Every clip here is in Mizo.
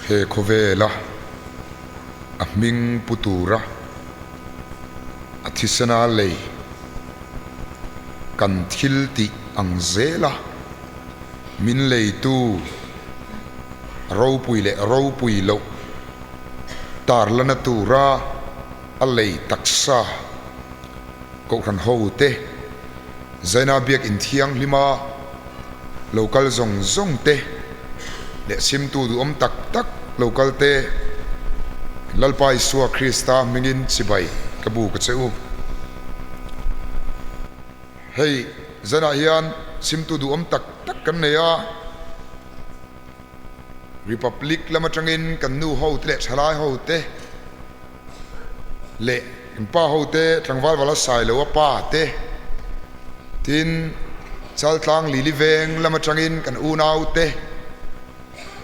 He khawvela a hming pu tura a thisena lei kan thil tih ang zela min leitu ropui leh ropui loh tarlana tura a lei taksa Kohhran hote Zaina Biakinn thianghlima lo kal zawng zawng te leh simtu duhawm tak tak lo kal te Lalpa Isua Krista hmingin chibai ka bu ka che u. Hei zanah hian simtu duhawm tak tak kan nei a, Republic lam atangin kan nu ho te leh thalai ho te leh kan pa ho te tlangval vala sai lo a pa te tin Chaltlang Lili veng lam atangin kan unau te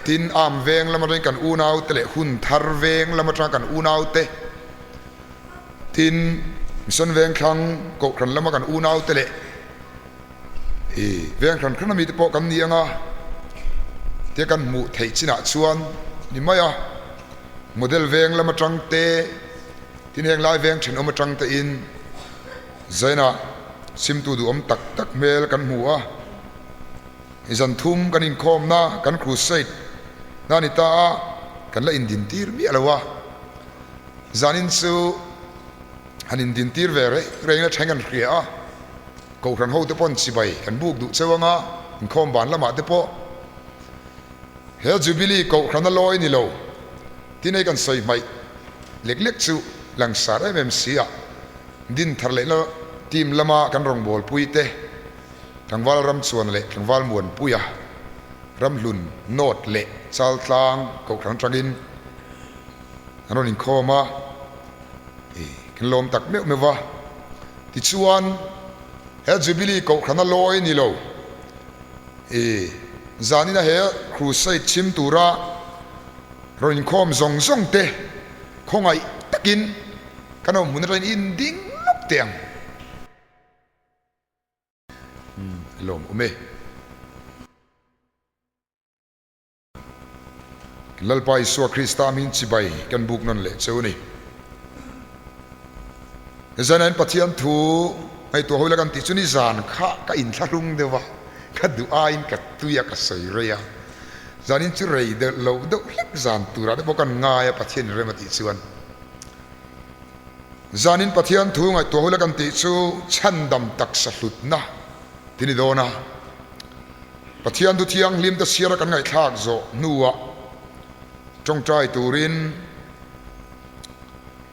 tin Am veng lam atangin kan unau te leh Hun thar veng lam atanga kan unau te tin Mission Vengthlang Kohhran lama kan unau te leh I veng hran hran ami te pawh kan ni anga tia kan hmuh theih chinah chuan ni mai a, model veng lam atang te, tin heng lai veng thenawm atang te in zainah simtu duhawm tak tak hmel kan hmu a, i zan thum kan inkhawmna kan crusade na ni ta a, kan la indin tir miah lo a, zanin chu han indin tir ve reng reng ila thleng kan hria a. Kohhran hote pawn chibai kan buk duh cheu anga inkhawm ban lamah te pawh he Jubilee Kohhran a lawi ni lo tin hei kan sawi hmaih lek lek chu langsar em em si a, din thar lehna team lama kan rawngbawlpui te Tlangval Ramchuan leh Tlangval Muanpuia Ramhlun North leh Chaltlang Kohhran atangin an rawn inkhawm a, kan lawm tak meuh meuh va. Tichuan, he Jubilee Kohhrana lawi ni lo, i zanina he Crusade chhim tura rawn inkhawm zawng zawng te khawngaih takin kan awm hmun atangin in ding lawk teh ang. Lawm awm e. Lalpa Isua Krista hming chibai kan buk nawn leh cheu a ni. Zanain Pathian thu ngaihtuah ho ila kan tih chu ni zan kha ka inthlahrung deuh a, ka duh aiin ka tui a, ka sawi rei a. Zanin chu rei deuh lo deuh hlek zan turah te pawh kan ngai a Pathian in rem a tih chuan. Zanin Pathian thu ngaihtuah ho ila kan tih chu chhandam taksa hlutna ti ni dawn a. Pathian thu thianghlim te siara kan ngaihthlak zawh hnuah tawngtai turin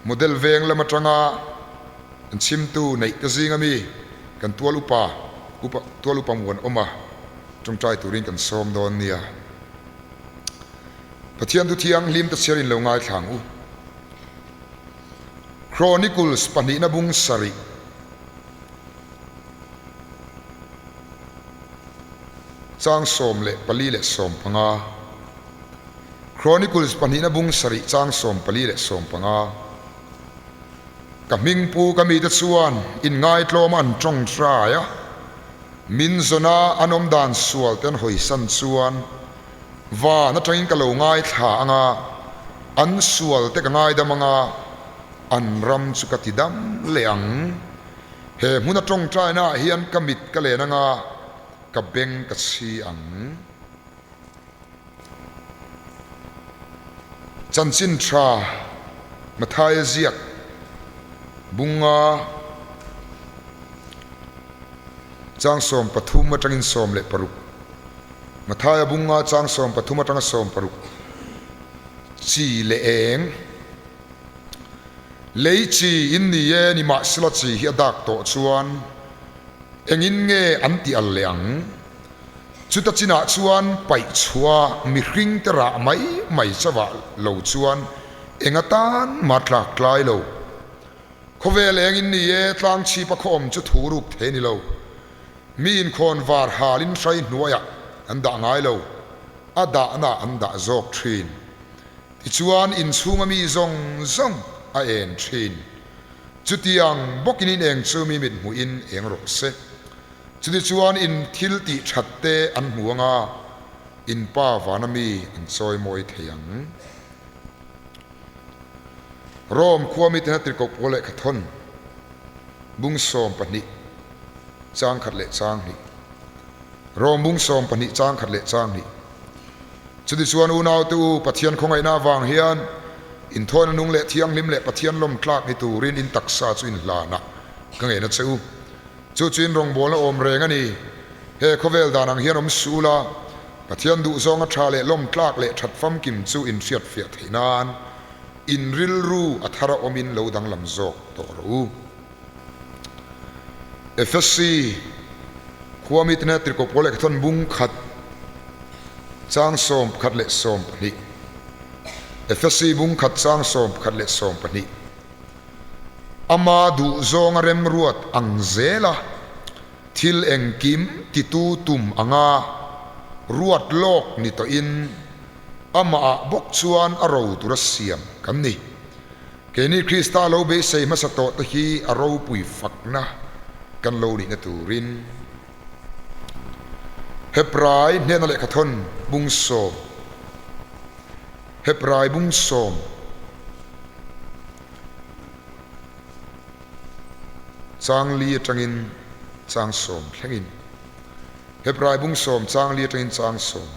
model veng lam atanga an chhimtu neih te zinga mi kan tual upa upa tual upa muan awm a tawngtai turin kan sawm dawn nia. Pathian thu thianghlim te siarin lo ngaithlang u. Chronicles pahnihna bung sarih. Chang 14 leh 15 Chronicles pahnihna bung sarih chang 14 leh 15 Ka hming pu ka mite chuan inngaitlawm an tawng trai a, min zawna an awm dan sual te an hawisan chuan van atangin ka lo ngaithla anga, an sual te ka ngaidam anga, an ram chu ka ti dam leh ang. He hmuna tawngtaina ah hian ka mit ka len anga ka beng ka chhi ang. Chanchin tha Mathaia ziak bunga chang 13 atangin 16 Mathaia bunga chang 13 atanga 16 chi leh eng. Lei chi in ni e, nimahsela chi hi a dak tawh chuan engin nge an ti al leh ang? Chuta chinah chuan paih chhuah mihring te rah mai mai chauhah lo chuan eng atan mah tlak tlai lo. Khawvel eng in ni e, tlang chhipa khaw awm chu thu ruk thei ni lo. Mi inkhawn var halin hrai hnuaiah an dah ngai lo, a dahna an dah zawk thin. Tichuan inchhunga mi zawng zawng a en thin. Chutiang bawkin in eng chu mi mit hmuhin eng rawh se. Chutichuan in thil tih that te an hmu anga. In Pa vana mi an chawimawi thei ang. Rome khua mite hna tirhkoh pawl lehkha thawn bung 12 chang khat leh chang hnih. Rome bung 12 chang khat leh chang hnih. Chutichuan unaute u, Pathian khawngaihna avang hian inthawina nung leh thianghlim leh Pathian lawm tlak ni turin in taksa chu inhlanah ka ngen a che u. Chu chu in rawngbawlna awm reng a ni. He khawvel dan ang hian awm suh ula, Pathian duhzawnga tha leh lawm tlak leh that famkim chu in hriatfiah theih nan in rilru a thar a awmin lo danglam zawk tawh rawh u. Efesi khua mite hnena tirhkoh pawl lehkha thawn bung khat chang 11 leh 12 Efesi bung khat chang 11 leh 12 Ama duhzawnga remruat ang zela thil engkim titu tum anga ruat lawk ni tawhin amahah bawk chuan a ro tura siam kan ni. Keini Krista lo beisei hmasa tawh te hi a ropui fakna kan lo nihna turin Hebrai hnena lehkhathawn bung sawm Hebrai bung sawm Chang li atangin chang sawm thlengin Hebrai bung sawm chang li atangin chang sawm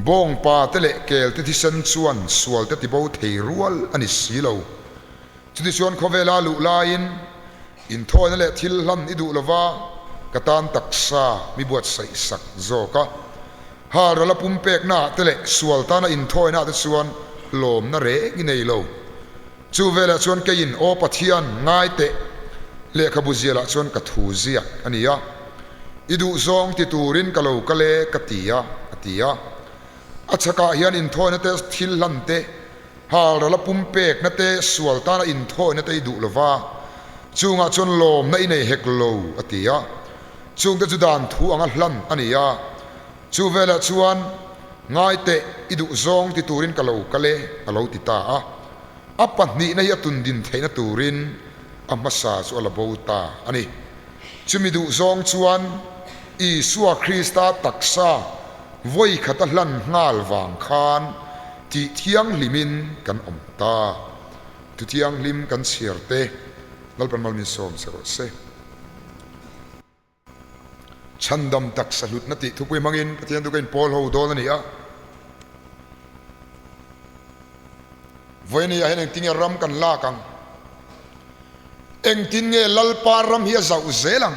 Bawngpa te leh kel te thisen chuan sual te tibo thei rual a ni si lo. Chutichuan khawvela luh laiin inthawina leh thil hlan i duh lova ka tan taksa mi buatsaih sak zawk a. Halral a pumpeknaah te leh sual tana inthawinaah te chuan hlawmna reng i nei lo. Chu velah chuan keiin, Aw Pathian, ngai teh, lehkhabu zialah chuan ka thu ziak a ni a, i duhzawng ti turin ka lo kal e, ka ti a, a ti a. A chhakah hian inthawina te, thil hlan te, halral a pumpekna te, sual tana inthawina te i duh lo va, chungah chuan lawmna i nei hek lo, a ti a. Chungte chu dan thu anga hlan a ni a. Chu velah chuan, Ngai teh, i duhzawng ti turin ka lo kal e, a lo ti ta a. A pahnihna hi a tundin theihna turin a hmasa chu a la bo ta a ni. Chumi duhzawng chuan Isua Krista taksa vawi khata hlan nghal vang khan tih thianghlimin kan awm ta. Thu thianghlim kan chhiar te, Lalpan mal min sawm che rawh se. Chhandam taksa hlutna tih thupui hmangin Pathian chu ka inpawl ho dawn a ni a. Vawinia hian engtin nge ram kan lak ang? Engtin nge Lalpa ram hi a zauh zel ang?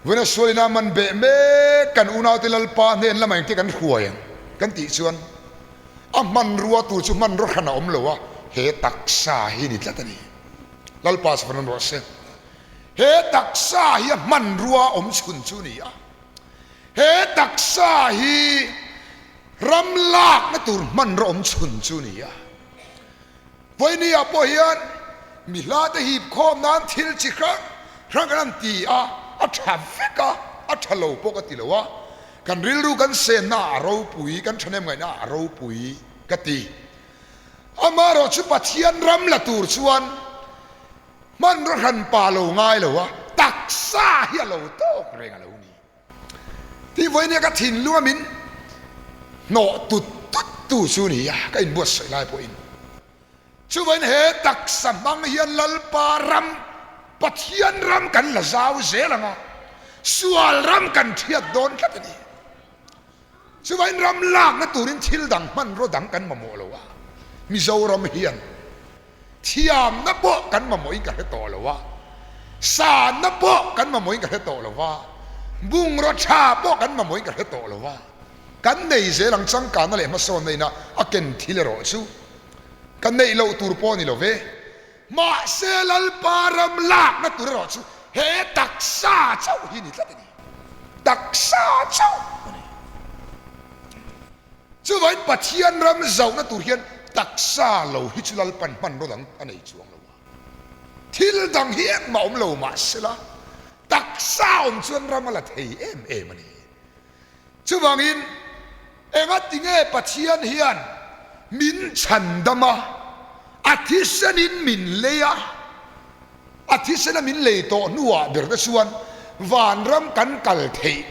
Vawiina sualina man beh mek kan unaute Lalpa hnen lamah engtin kan hruai ang kan tih chuan a hmanrua tur chu hmanraw hran a awm lo a, he taksa hi ni tlat a ni. Lalpa chu fanawn rawh se. He taksa hi a hmanrua awm chhun chu a ni a, he taksa hi ram lakna tur hmanraw awm chhun chu a ni a. Vawinia pawh hian mi hlate hip khawm nan thil chi hrang hrang kan han ti a, a tha vek a, a tha lo pawh ka ti lo a, kan rilru kan senna ah a ropui, kan thahnem ngaihna ah a ropui ka ti. Amaherawh chu Pathian ram la tur chuan Hmanraw hran pa lo ngai lo a, taksa hi a lo tawk reng a lo ni. Tih vawinia ka thinlung a min hnawh tut tut tu chu ni a, ka inbuatsaih lai pawhin. Chuvangin he taksa hmang hian Lalpa ram, Pathian ram kan la zau zel ang a, sual ram kan thiat dawn tlat a ni. Chuvangin ram lakna turin thil dang hmanraw dang kan mamawh lo a, Mizoram hian Thiamna pawh kan mamawhin ka hre tawh lo a, sanna pawh kan mamawhin ka hre tawh lo a, bungraw tha pawh kan mamawhin ka hre tawh lo a, kan nei zel ang changkanna leh hmasawnna ina a ken thil erawh chu ka neih loh tur pawh a ni lo ve. Mahse Lalpa ram lakna tur erawh chu he taksa chauh hi ni tlat a ni. Taksa chauh a ni. Chuvangin Pathian ram zauhna tur hian taksa lo hi chu Lalpan hmanraw dang a nei chuang lo a. Thil dang hi engmah awm lo mahsela taksa awm chuan ram a la thei em em a ni. Chuvangin engati nge Pathian hian min chhandam a, a thisenin min lei a, a thisena min lei tawh hnuah ber te chuan vanram kan kal theih?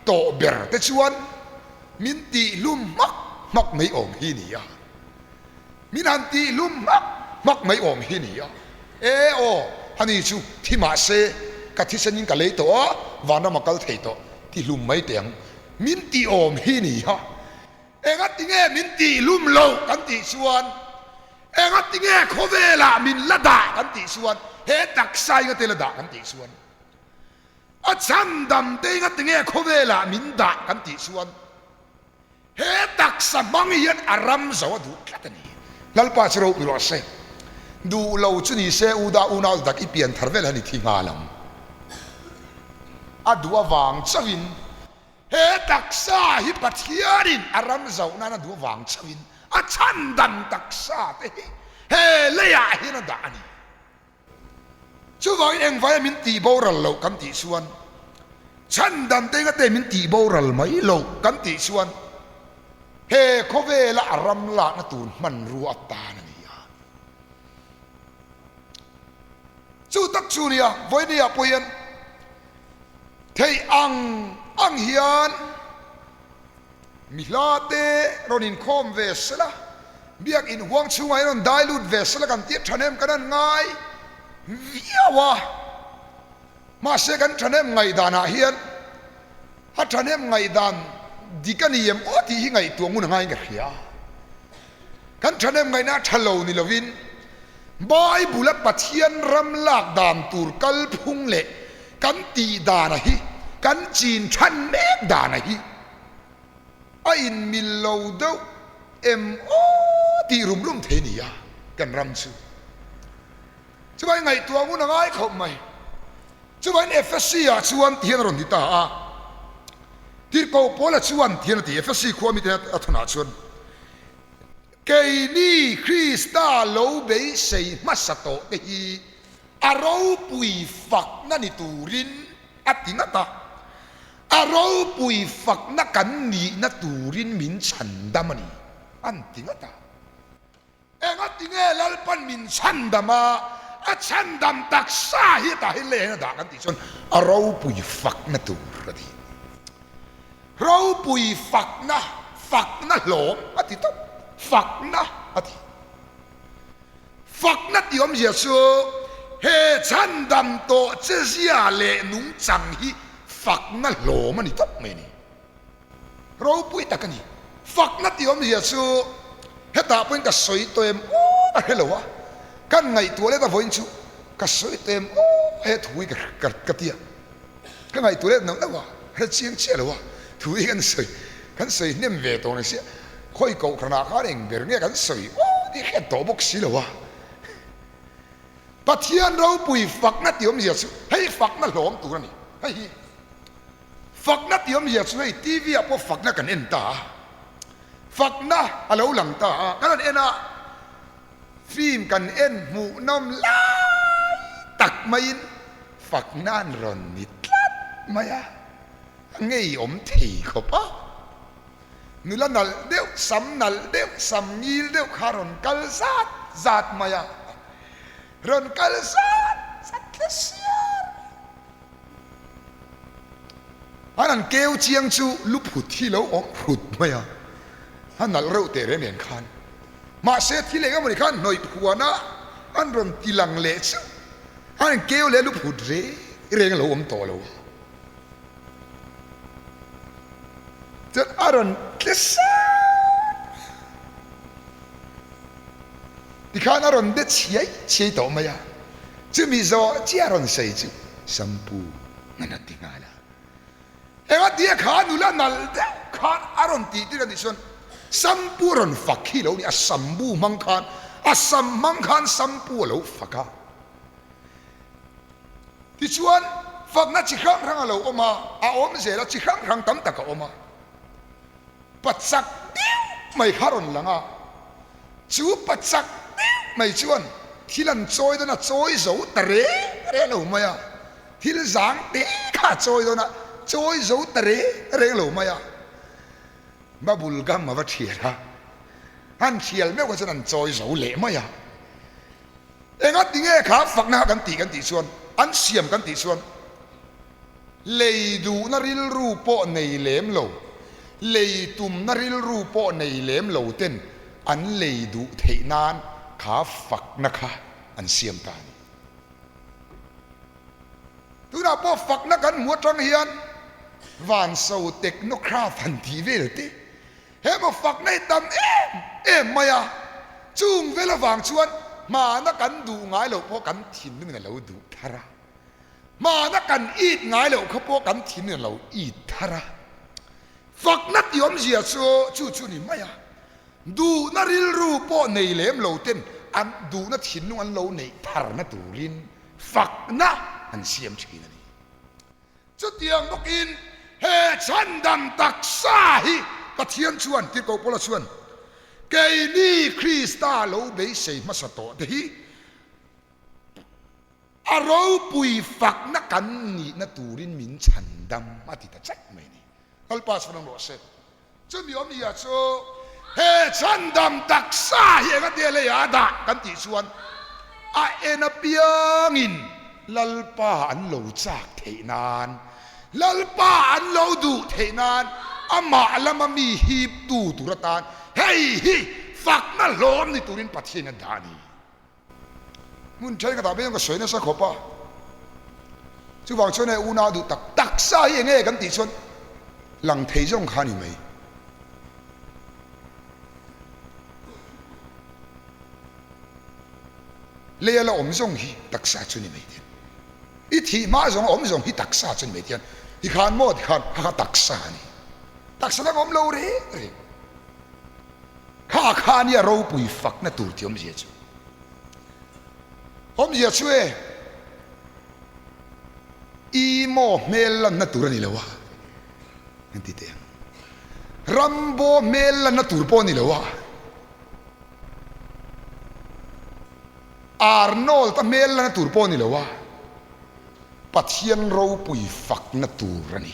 tawh ber te chuan min tihhlum hmak hmak mai awm hi ni a. Min han tihhlum hmak hmak mai awm hi ni a. E aw, ani chu thi mah se ka thisenin ka lei tawh a, vanram a kal thei tawh, tihlum mai teh ang. Min tih awm hi ni a. Engatinge min tihlum loh kan tih chuan, engatinge khawvelah min la dah kan tih chuan, he taksa engate la dah kan tih chuan, a chhandam te engatinge khawvelah min dah kan tih chuan, He taksa hmang hian a ram zo a duh tlat a ni. Lalpa chu ropui rawh se. Duh lo chu ni se Uda unau dak i pian thar vel han i thi nghal ang. A duh avang chauhin he taksa hi Pathianin a ram zoh nan a duh avang chauhin a chhandam taksa te hi he leiah hian a dah a ni. Chuvangin engvaia min tih boral loh kan tih chuan, chhandam te engate min tih boral mai loh kan tih chuan he khawvela a ram lakna tur hmanrua atan a ni a. Chu tak chu nia, vawinia pawh hian theih ang ang hian, Mi hla te rawn inkhawm ve sela, biak inhuang chhungah hian rawn dai lut ve sela kan tih thahnem kan han ngai viau a. Mahse kan thahnem ngaihdanah hian a thahnem ngaihdan dik a ni em aw tih hi ngaihtuah ngun a ngaiin ka hria. Kan thahnem ngaihna a tha lo ni lovin Bible-a Pathian ram lak dan tur kalphung leh kan tih dana hi, kan chin than mek dana hi a inmil lo deuh em aw tih rum rum thei nia kan ram chu. Chuvangin ngaihtuah ngun a ngai khawp mai. Chuvangin Efesi ah chuan ti hian a rawn ti ta a, Tirhkoh Paula chuan ti hian a ti, Efesi khua mite a thawnah chuan, Keini Krista lo beisei hmasa tawh te hi a ropui fakna ni turin a ti ngat a, a ropui fakna kan nihna turin min chhandam a ni, an ti ngat a. Engatinge Lalpan min chhandam a, a chhandam taksa hi tah hi leh hian a dah kan tih chuan a ropui fakna tur a ti. Ropui fakna, fakna hlawm a ti tawp, fakna a ti. Fakna tih awmzia chu he chhandam tawh che zia leh nungchang hi fakna hlawm a ni tawp mai a ni. Ropui tak a ni. Fakna tih awmzia chu hetah pawhin ka sawi tawh em aw ka hre lo a, kan ngaihtuah let a vawiin chu ka sawi tawh em aw he thu hi ka ti a, ka ngaihtuah let nauh nauh a, hre chiang chiah lo a, thu hi kan sawi kan sawi hnem ve tawh ni sia, khawi kohhranah khan eng ber nge kan sawi aw tih hriat tawh bawk si lo a. Pathian ropui fakna tih awmzia chu hei fakna hlawm tur a ni, hei hi. Fakna tih awmzia chu hei TV ah pawh fakna kan en ta a, fakna a lo lang ta a, kan han en a, film kan en hmuhnawm lai tak maiin fakna an rawn ni tlat mai a, a ngeiawm thei khawp a, nula nalh deuh, sam nalh deuh, sam ngil deuh kha a rawn kal zat zat mai a, rawn kal zat zat tlat siar. An han keu chiang chu lu phut hi lo awm hrut mai a, a nalh reuh teh reng nen khan. Mahse thil eng emawni khan hnawih phuan a, an rawn ti lang leh chu an han keu leh lu phut reng reng a lo awm tawh lo a. Chuan a rawn tle sat tikhan a rawn de chhiai chhiai tawh mai a. Chumi zawh chiah rawn sawi chu Sampu ngan a ti nghal a. Engatia kha nula nalh deuh khan a rawn tih tir a nih chuan Sampu a rawn fak hi lo ni, a sambu hmang khan, a sam hmang khan Sampu a lo fak a. Tichuan fakna chi hrang hrang a lo awm a, a awm zel a, chi hrang hrang tam tak a awm a. Pachak deuh mai kha a rawn lang a, chu pachak deuh mai chuan thil an chawi dawn a, chawi zo ta reng reng lo mai a, thil zang te kha a chawi dawn a, chawi zo ta reng reng lo mai a, bubble gum a va thial a, an thial meuh kha chuan an chawi zo leh mai a, engati nge kha fakna kha kan tih kan tih chuan, an siam kan tih chuan. Lei duhna rilru pawh nei lem lo, lei tumna rilru pawh nei lem lo ten an lei duh theih nan kha fakna kha an siam ta a ni. Tunah pawh fakna kan hmu atang hian vanso technocraft han tih vel te he maw fakna hi tam em em mai a, chung vel avang chuan hmana kan duh ngai loh pawh kan thinlungin a lo duh thar a, hmana kan it ngai loh kha pawh kan thinlungin a lo it thar a. Fakna tih awmzia chu chu chu ni mai a, Duhna rilru pawh nei lem lo ten an duhna thinlung an lo neih tharna turin fakna an siam thin a ni. Chutiang bawkin he chhandam taksa hi Pathian chuan, Tirhkoh Paula chuan, Keini Krista lo beisei hmasa tawh te hi a ropui fakna kan nihna turin min chhandam a ti ta chat mai a ni. Lalpa chhan ang rawh se. Chumi awmzia chu he chhandam taksa hi engatia leiah a dah kan tih chuan a en apiangin Lalpa an lo chak theih nan, Lalpa an lo duh theih nan, amah lama mi hiptu tur atan hei hi fakna hlawm ni turin Pathian a dah a ni. Hmun thenkhatah pawh hian ka sawi nasa khawp a, chuvang chuan hei unau duh tak taksa hi enge kan tih chuan lang thei zawng kha a ni mai. Leia la awm zawng hi taksa chu ni mai tian, i thih hma zawng a awm zawng hi taksa chu ni mai tian, tikhan maw tikhan kha kha taksa a ni, taksa dang awm lo reng reng. Kha kha nia ropui fakna tur tih awmzia chu. Awmzia chu e, i maw hmel lanna tur a ni lo a, an ti teh ang. Rambo hmel lanna tur pawh a ni lo a, Arnold-a hmel lanna tur pawh a ni lo a, Pathian ropui fakna tur a ni.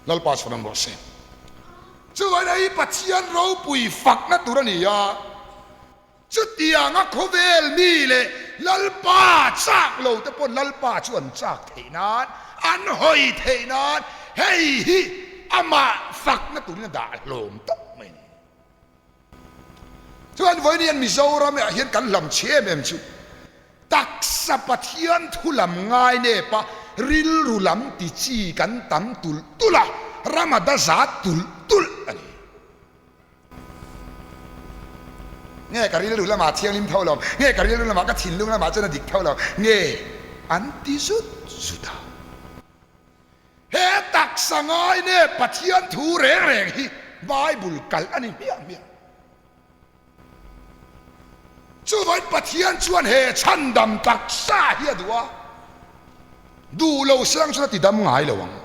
Lalpa chhawn ang rawh se. Chuan hei Pathian ropui fakna tur a ni a, chutianga khawvel mi leh Lalpa chak lo te pawn Lalpa chu an chak theih nan, an hawi theih nan hei hi amah fakna turin a dah hlawm tawp mai a ni. Chuan vawiin hian Mizoram ah hian kan hlam chhe em em chu taksa Pathian thu lam ngai nep a, rilru lam ti chi kan tam tulh tulh a, ram a da za tulh tulh a ni. Nge ka rilru lamah thianghlim tho lo, nge ka rilru lamah ka thinlung lamah chuan a dik tho lo, nge an ti zut zut a. He taksa ngai nge Pathian thu reng reng hi Bible kalh a ni hmiah hmiah. Chuvangin Pathian chuan he chhandam taksa hi a duh a, duh lo seng chuan a tidam ngai lo ang.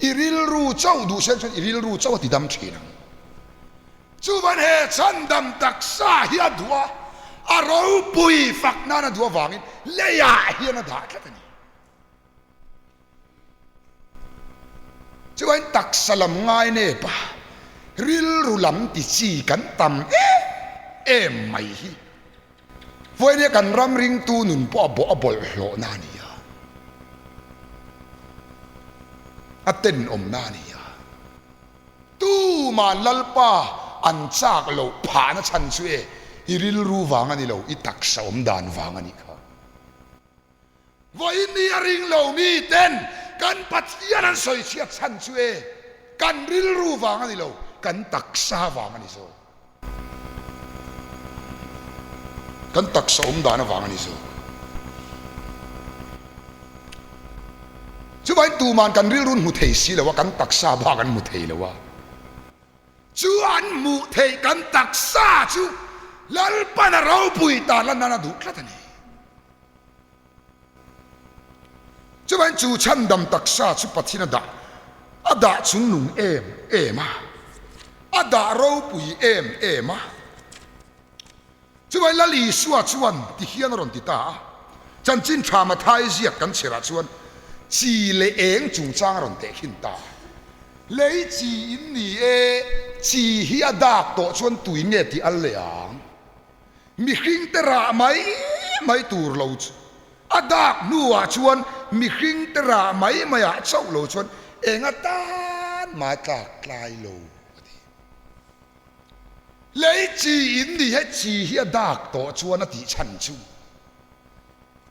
I rilru chauh duh seng chuan i rilru chauh a tidam thin ang. Chuvangin he chhandam taksa hi a duh a, a ropui fak nan a duh avangin leiah hian a dah tlat a ni. Chuan taksa lam ngai nep a, rilru lam ti chi kan tam em em mai hi vawinia kan ram ringtu nun pawh a bawh a bawlhhlawhna a ni a, a tenawmna a ni a. Tuman Lalpa an chak loh phahna chhan chu e, i rilru vang a ni lo, i taksa awm dan vang a nih kha. Vawiin ni a ring lo mi ten kan Pathian an sawi chhiat chhan chu e, kan rilru vang a ni lo, kan taksa vang a ni zawk. Kan taksa awm dan avang a ni zawk. Chuvangin tuman kan rilru an hmu thei si lo a, kan taksa bak an hmu thei lo a. Chu an hmuh theih kan taksa chu Lalpan a ropui tan lan nan a duh tlat a ni. Chuvangin chu chhandam taksa chu Pathian a dah a dah chungnung em em a, a dah ropui em em a. Chuvangin Lal Isua chuan ti hian a rawn ti ta a, Chanchin tha Mathai ziak kan chherah chuan chi leh eng chungchang a rawn tehkhin ta a. Lei chi in ni e, chi hi a dak tawh chuan tui nge tih al leh ang? Mihringte rah mai mai tur lo chu. A dak hnuah chuan mihringte rah mai maiah chauh lo chuan eng atan mah tlak tlai lo a ti. Lei chi in ni he chi hi a dak tawh chuan a tih chhan chu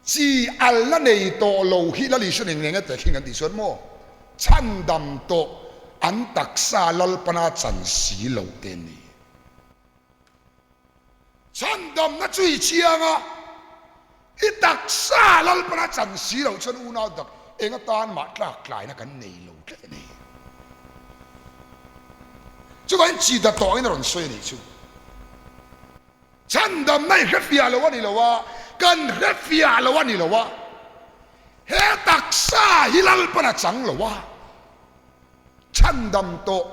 chi alna nei tawh lo hi Lal Isua nen nge teh khing an tih chuan maw chhandam tawh an taksa Lalpana chan si lo te ni. Chhandamna chu i chiang a, i taksa Lalpana chan si loh chuan unau dak eng atan mah tlak tlaina kan nei lo tlat a ni. Chuvangin chi da tawngin a rawn sawi a nih chu. Chhandamna i hrefiah lo a ni lo a, kan hrefiah lo a ni lo a, he taksa hi Lalpana chang lo a. Chhandam tawh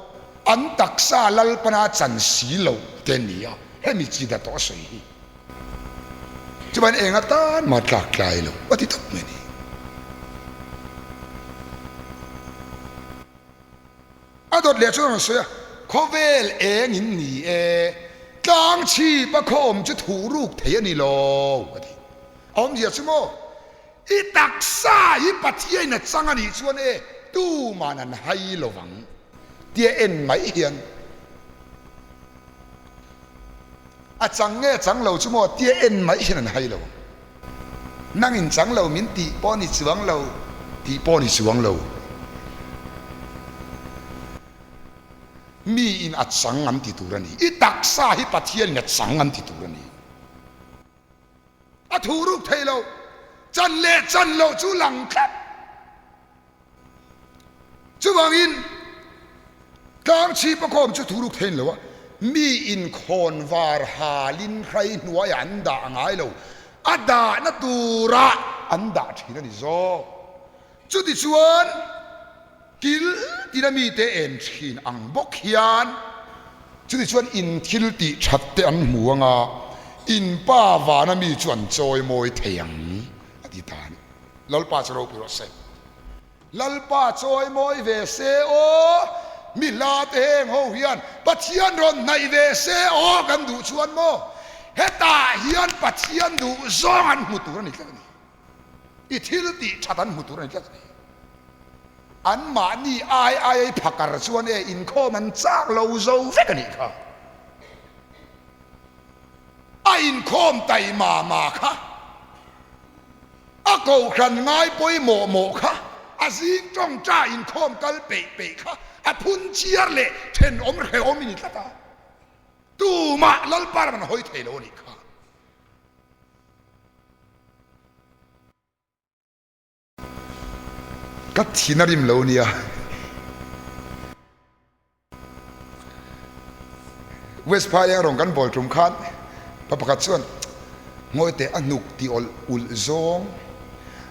an taksa Lalpana chan si lo te nia hemi chi da tawh a sawi hi. Chuan eng atan mah tlak tlai lo a ti tawp mai a ni. A dawt leh chuan a rawn sawi a, Khawvel eng in ni e, tlang chhip a khaw awm chu thuh ruk thei a ni lo a ti. A awmzia chu maw? I taksa hi Pathiain a chang a nih chuan e, tuman an hai lo vang tia en mai hian a chang nge chang lo chu maw tia en mai hian an hai lo ang. Nangin chang lo min tih pawh ni chuang lo tih pawh ni chuang lo. Miin a chang an ti tur a ni. I taksa hi Pathianin a chang an ti tur a ni. A thu ruk thei lo. Chan leh chan loh chu lang tlat. Chuvangin tlang chhip a khawm chu thu ruk thei lo a, mi inkhawn var halin hrai hnuaiah an dah ngai lo, a dahna turah an dah thin a ni zawk. Chutichuan. Kil tina mite en thin ang bawk hian chuti chuan in thil tih that te an hmu ang a, in pa vana mi chu an chawi mawi thei ang a ti ta a ni. Lalpa chu ropui rawh se. Lalpa chawi mawi ve se aw, mi hla te heng ho hian Pathian rawn hnaih ve se aw kan duh chuan maw hetah hian Pathian duh zawng an hmu tur a ni tlat a ni. I thil tih that an hmu tur a ni tlat a ni. Anmahni ai ai ai phakar chuan e inkhawm an chak lo zo vek a nih kha. A inkhawm taima ma kha, a kohhran ngai pawimawh mawh kha, a zing tawngta inkhawm kal peih peih kha a phun chiar leh thenawm hrehawm i ni tlat a. Tumah Lalpa ram an hawi thei lo a nih kha. Ka thin a rim lo nia. West Phai rawng kan bawl tum khan pa pakhat chuan ngawi teh a hnuk ti awlh ulh zawng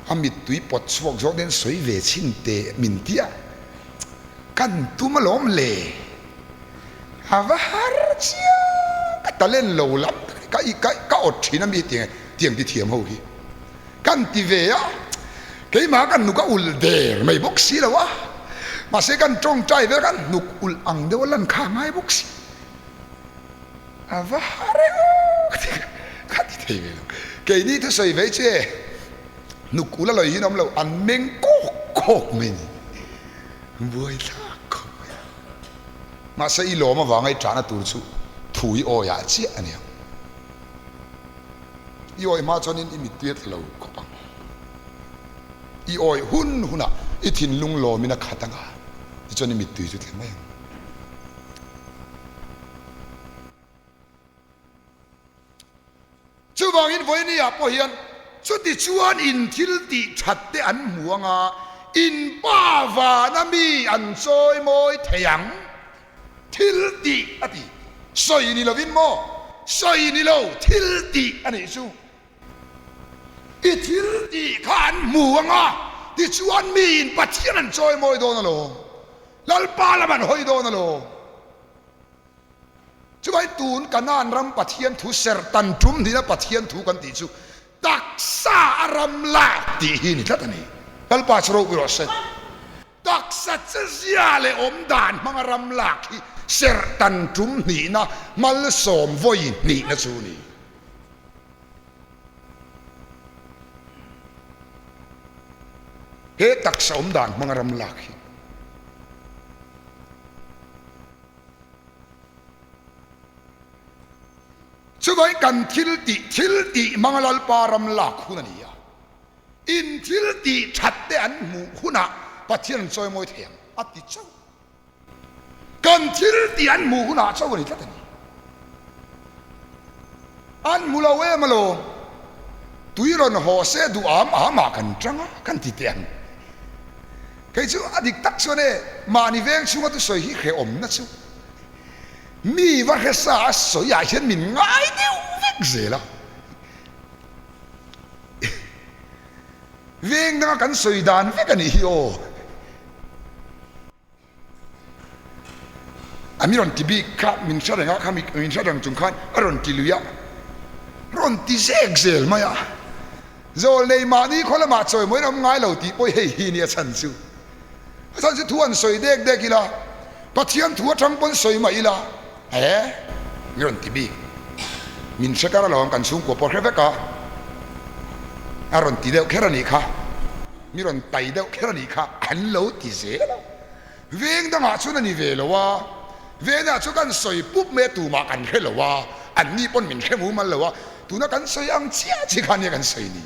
a mittui pawt chhuak zawng ten sawi ve chhin teh min tia kan tum alawm le a va har chiang ka talent lo lam ka ka awt thin a mi tiang tiang ti thiam ho hi. Kan ti ve a, keimah kan hnuk a ulh der mai bawk si lo a, mahse kan tawngtai vel kan hnuk ulh ang deuh a lan kha a ngai bawk si. A va har e aw ka ti ka ti thei ve lo. Keini thusawi ve che hnuk ulh a lawi hi an awm lo, an meng kawk kawk mai ni. Buai thlak khawp mai a. Mahse i lawm avanga i tahna tur chu thu i awiah chiah a niang. I awih hma chuanin i mittui a tla lo khawp ang. I awih hun hunah i thinlung lawmin a khat ang a, tichuan i mittui chu tla mai ang. Chuvangin vawinia pawh hian chutichuan in thil tih that te an hmu ang a, in pa vana mi an chawi mawi thei ang. Thil tih a ti. Sawi ni lovin maw? Sawi ni lo, thil tih a nih chu. I thil tih kha an hmu ang a, tichuan miin Pathian an chawi mawi dawn alawm. Lalpa lam an hawi dawn alawm. Chuvai tun Kanaan ram Pathian thu serhtan tum hnihna Pathian thu kan tih chu taksa a ram lak tih hi ni tlat a ni. Lalpa chu ropui rawh se. Taksa chezia leh awm dan hmanga ram lak hi serhtan tum hnihna malsawm vawi hnihna chu a ni. He taksa awm dan hmanga ram lak hi. Chuvangin kan thil tih, thil tih hmanga Lalpa ram lak hun a ni a. In thil tih that te an hmuh hunah Pathian an chawimawi thei ang a ti chauh. Kan thil tih an hmuh hunah chauh a ni tlat a ni. An hmu lo em alawm. Tui rawn haw se duh am am ah kan tang a, kan ti teh ang. Kei chu a dik tak chuan e, mahni veng chhunga thusawi hi hrehawmna chu mi va hre sa a sawi ah hian min ngai deuh vek zel a. Veng danga kan sawi dan vek a nih hi aw. A mi rawn ti bik kha min hre reng a, kha mi min hre reng chung khan a rawn ti lui a, rawn ti zek zel mai a. Zawl nei mahni khaw lamah chawimawiin awm ngai lo tih pawh hei hi nia chhan chu. A chhan chu thu an sawi dek dek ila, Pathian thu atang pawn sawi mah ila, he mi rawn ti bik. Min hre kar alawm kan chhungkua pawh hre vek a, a rawn ti deuh kher a nih kha. Mi rawn tai deuh kher a nih kha an lo ti zel a, veng dangah chuan a ni ve lo a, venah chuan kan sawi pup mai a tumah kan hre lo a, an ni pawn min hre mumal lo a, tuna kan sawi ang chiah chiah kha nia kan sawi ni.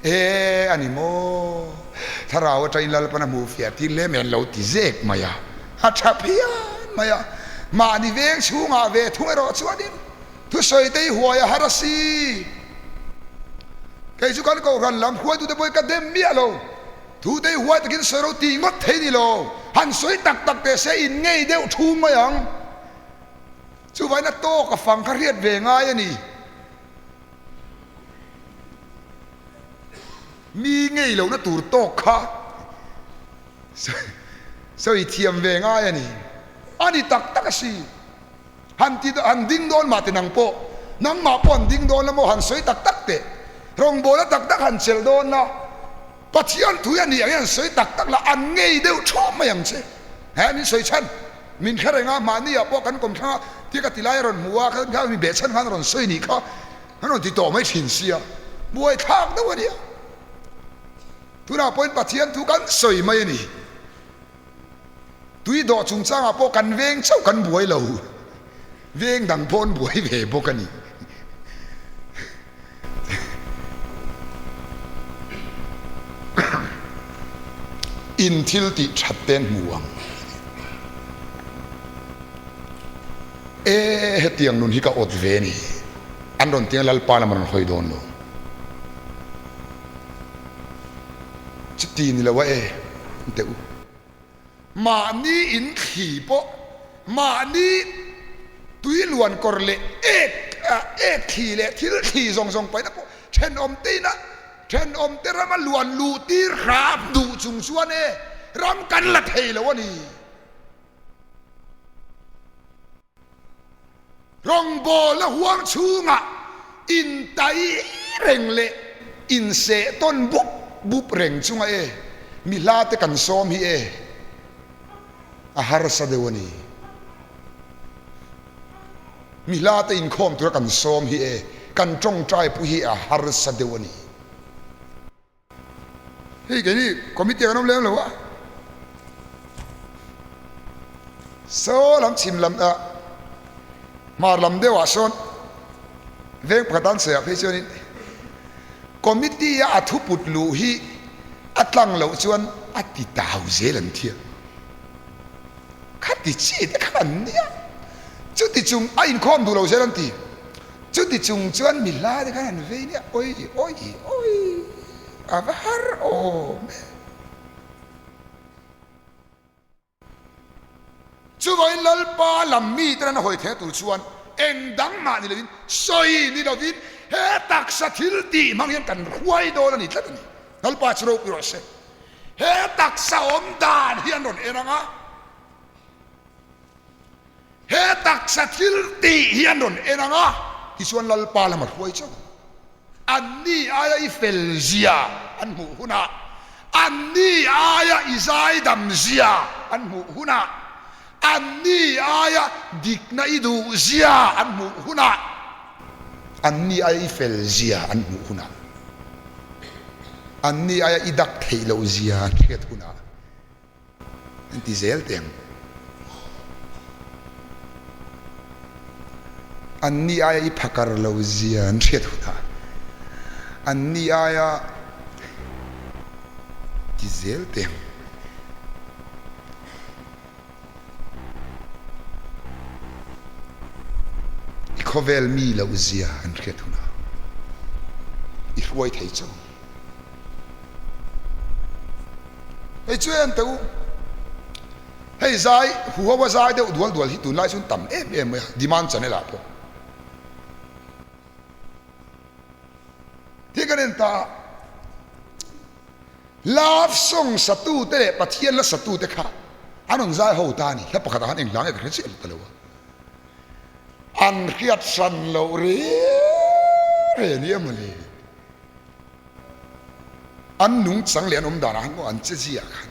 E a ni maw? Thlarau atangin Lalpan a hmuh fiah tir hle mai an lo ti zek mai a, a tha phian mai a, mahni veng chhungah ve thung erawh chuanin Thusawi te hi huai a har a si. Kei chu kan kohhran lam hruaitute pawhin ka dem miah lo. Thu te hi huai takin sawi ro tih ngawt thei ni lo. Han sawi tak tak teh se in ngei deuh thu mai ang. Chuvain a tawk a fang kha hriat ve ngai a ni. Mi ngei lohna tur tawk kha sawi thiam ve ngai a ni. A ni tak tak a si. Han ti han ding dawn mah ti nang pawh, nangmah pawh han ding dawn la maw han sawi tak tak teh. Rawngbawlna tak tak han chelh dawn la, Pathian thui a nih ang hian sawi tak tak la, an ngei deuh thuap mai ang che. He min sawi chhan, min hre reng a, mahni ah pawh kan kawmthlang a, tia ka ti lai a rawn hmu a, kha mi beh chhan khan a rawn sawi nih kha, an rawn ti tawh mai thin sia, buaithlak deuh a nia. Tunah pawhin Pathian thu kan sawi mai a ni. Tui dawh chungchangah pawh kan veng chauh kan buai lo, veng dang pawh an buai ve bawk a ni. In thil tih that te an hmu ang. E hetiang nun hi ka awt ve a ni. An rawn tiang Lalpa lam a rawn hawi dawn lo. Chuti ni lo a e teh u. Mahni in thli pawh mahni tui luan kawr leh ek ek thli leh thil thli zawng zawng paihna pawh thenawm te ina thenawm te rama luan luh tir hram duh chung chuan e ram kan la thei lo a ni. Rawngbawlna huang chhungah intai reng leh inseh tawn bup bup reng chunga e mi hla te kan sawm hi e a harsa deuh a ni. Mi hla te inkhawm tura kan sawm hi e kan tawngtai pawh hi a harsa deuh a ni. Hei keini committee kan awm lem lo a, saw lam chhim lam ah hmar lam deuh ah sawn veng pakhat an sawi ah phei chuanin committee a a thu put luh hi a tlang loh chuan a ti tau zel an thiam khati chi te khan an nia chuti chung a inkhawm duh lo zel an ti. Chuti chung chuan mi hla te khan han vei nia, awi awi awi a va har awm e. Chuvangin Lalpa lam mi ten an hawi theih tur chuan eng dang mah ni lovin, sawi ni lovin he taksa thil tih hmang hian kan hruai dawn a ni tlat a ni. Lalpa chu ropui rawh se. He taksa awm dan hi an rawn en ang a. He taksa thil tih hi an rawn en ang a, tichuan Lalpa lam a hruai chauh ang. Anni aia i fel zia an hmuh hunah, anni aia i zaidam zia an hmuh hunah, anni aia dikna i duh zia an hmuh hunah, anni aia i fel zia an hmuh hunah. Anni aia i dak theih loh zia an hriat hunah an ti zel teh ang. Anni aia i phakar lo zia an hriat hunah anni aia ti zel teh ang. I khawvel mi loh zia an hriat hunah i hruai thei chauh. Hei chu en teh u, hei zai huho a zai deuh dual dual hi tunlai chuan tam em em mai a, demand channel ah pawh. Thil kan en ta a. Love song satute leh Pathian la satute kha an rawn zai ho ta a ni. Hla pakhatah khan eng hla nge ka hre chiah ta lo a. An hriat hran loh reng reng nia mawle. An nungchang leh an awm danah khan maw an che ziah khan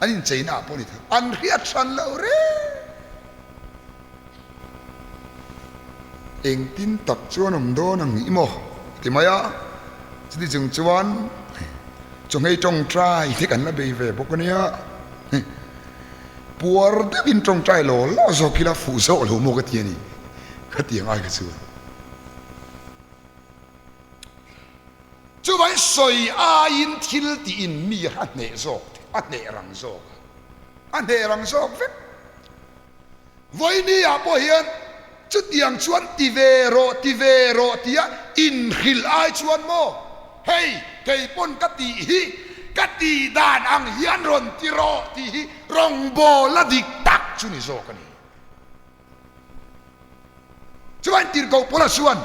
an incheina ah pawh ni thei an hriat hran loh reng. Engtin tak chuan awm dawn ang i maw? A ti mai a. Chuti chung chuan chawhmei tawngtai te kan la bei ve bawk a nia. Puar deuhin tawngtai law law zawk ila fuh zawk lo maw ka ti a ni. Ka ti ang ai kha chuan. Chuvangin sawi aiin thil tiin mi a hneh zawk, a hneh rang zawk a, a hneh rang zawk vek. Vawinia pawh hian chutiang chuan ti ve rawh, ti ve rawh tia inhrilh ai chuan maw, hei kei pawn ka tih hi ka tih dan ang hian rawn ti rawh tih hi rawngbawl a dik tak chu ni zawk a ni. Chuan tirhkoh Paula chuan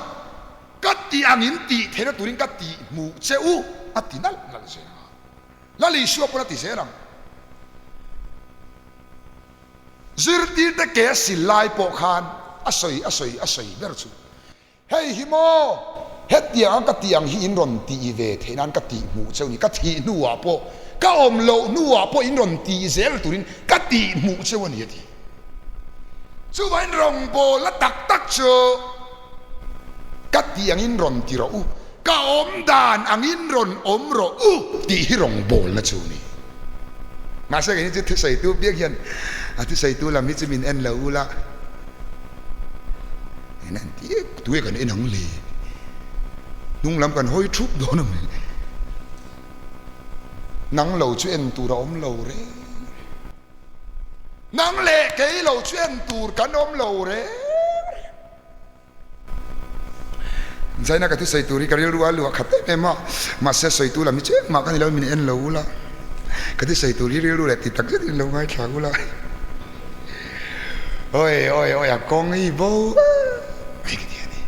ka tih angin tih theihna turin ka tih hmuh che u a ti nalh nalh zel a, Lal Isua pawn a ti zel ang. Zirtirte ke a sil lai pawh khan a sawi a sawi a sawi ber chu, Hei hi maw, hetiang ang ka tih ang hi in rawn tih ve theih nan ka tih hmuh cheu ni, ka thih hnuah pawh, ka awm loh hnuah pawh in rawn tih zel turin ka tih hmuh cheu a ni a ti. Chuvangin rawngbawlna tak tak chu ka tih angin rawn ti rawh u, ka awm dan angin rawn awm rawh u tih hi rawngbawlna chu a ni. Mahse kei hi chu thusawitu piang hian a thusawitu lam hi chu min en lo ula en an ti tue kan en ang le hnung lam kan hawi thup dawn a ni nang lo chu en tur a awm lo reng nang leh kei lo chu en tur kan awm lo reng reng. Zaina ka thusawi tur hi ka rilru a luah khat em em a, mahse sawitu lam hi chu engmah ka ni lo, min en lo ula, ka thusawi tur hi rilru leh ti tak zet in lo ngaithla ula. Awi awi awi a kawng hi bo mai ka ti a ni,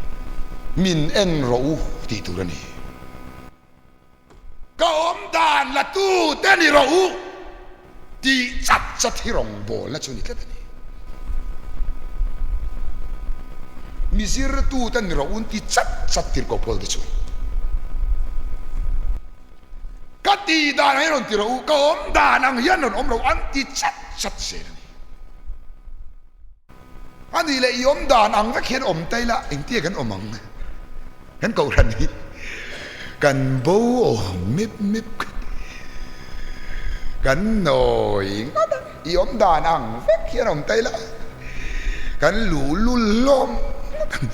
min en rawh u tih tur a ni. Ka awm dan la tu te ni rawh u tih chat chat hi rawngbawlna chu ni tlat a ni. Mi zirtu te ni rawh u an ti chat chat tirhkoh pawl te chuan ka tih dan ang hian rawn ti rawh u, ka awm dan ang hian rawn awm rawh u an ti chat chat zel a ni. A nih leh i awm dan ang vek hian awm ta ila engtia kan awm ang? Kan kohhran hi kan bo awm mip mip kan nawi ngawt ang. I awm dan ang vek hian awm ta ila kan luhlul hlawm ngawt ang.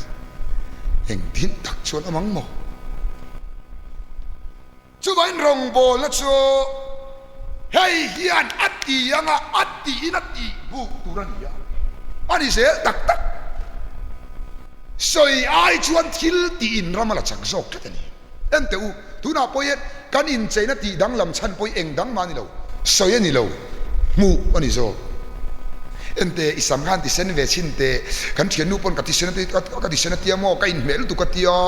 Engtin tak chuan awm ang maw? Chuvangin rawngbawlna chu hei hian a ti anga a tiin a tih buk tur a ni a, a ni zel tak tak. Sawi ai chuan thil tih in ram a la chak zawk tlat a ni. Enteh u, tunah pawh hian kan incheina tih danglam chhan pawh hi eng dang mah a ni lo, sawi a ni lo, hmuh a ni zawk. Enteh, i sam khan tisen ve chhin teh, kan thiannu pawn ka tisen a ti, ka tisen a tia maw, ka inhmeh lutuk a tia.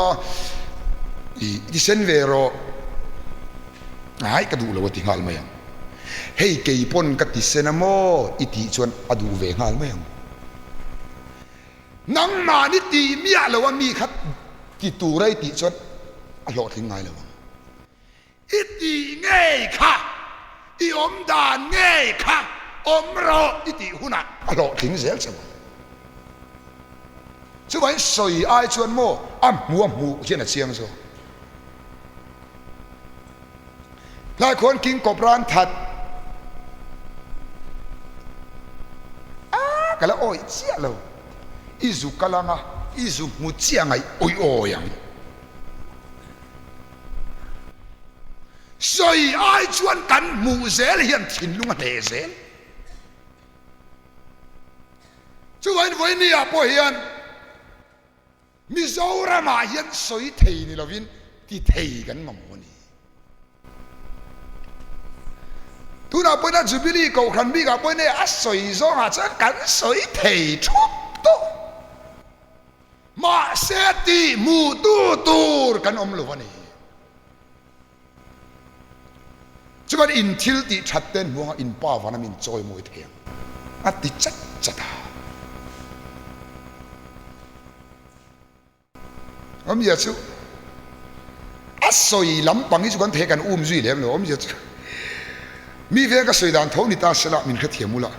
I ti sen ve rawh. Ai ka duh lo a ti nghal mai ang. Hei kei pawn ka ti sen a maw i tih chuan a duh ve nghal mai ang. Nangmahni tih miah lo a mi kha ti tura i tih chuan a hlawhtling ngai lo ang. I tih ngei kha, i awm dan ngei kha awm rawh i tih hunah a hlawhtling zel che ang. Chuvangin sawi ai chuan maw a hmu a hmuh hian a chiang zawk. Hlai khuan King Cobra an that a, ka la awih chiah lo. I zu kal anga i zu hmu chiah ngaih awih awi ang. Sawi ai chuan kan hmuh zel hian thinlung a hneh zel. Chuvain vawiin ah pawh hian Mizoramah hian sawi thei ni lovin ti thei kan mamawh a ni. Tunah pawhin a Jubilee Kohhran bikah pawhin hei a sawi zawngah chuan kan sawi thei thup tawh. Mahse tih hmuhtu tur kan awm lo a ni. Chuan in thil tih that te hnuangah in pa vana min chawi mawi thei ang a ti chat chat a. Awmzia chu a sawi lampang hi chu kan thei kan um zui lem lo. Awmzia chu mi veng ka sawi dan tho ni ta sela min hrethiam ula.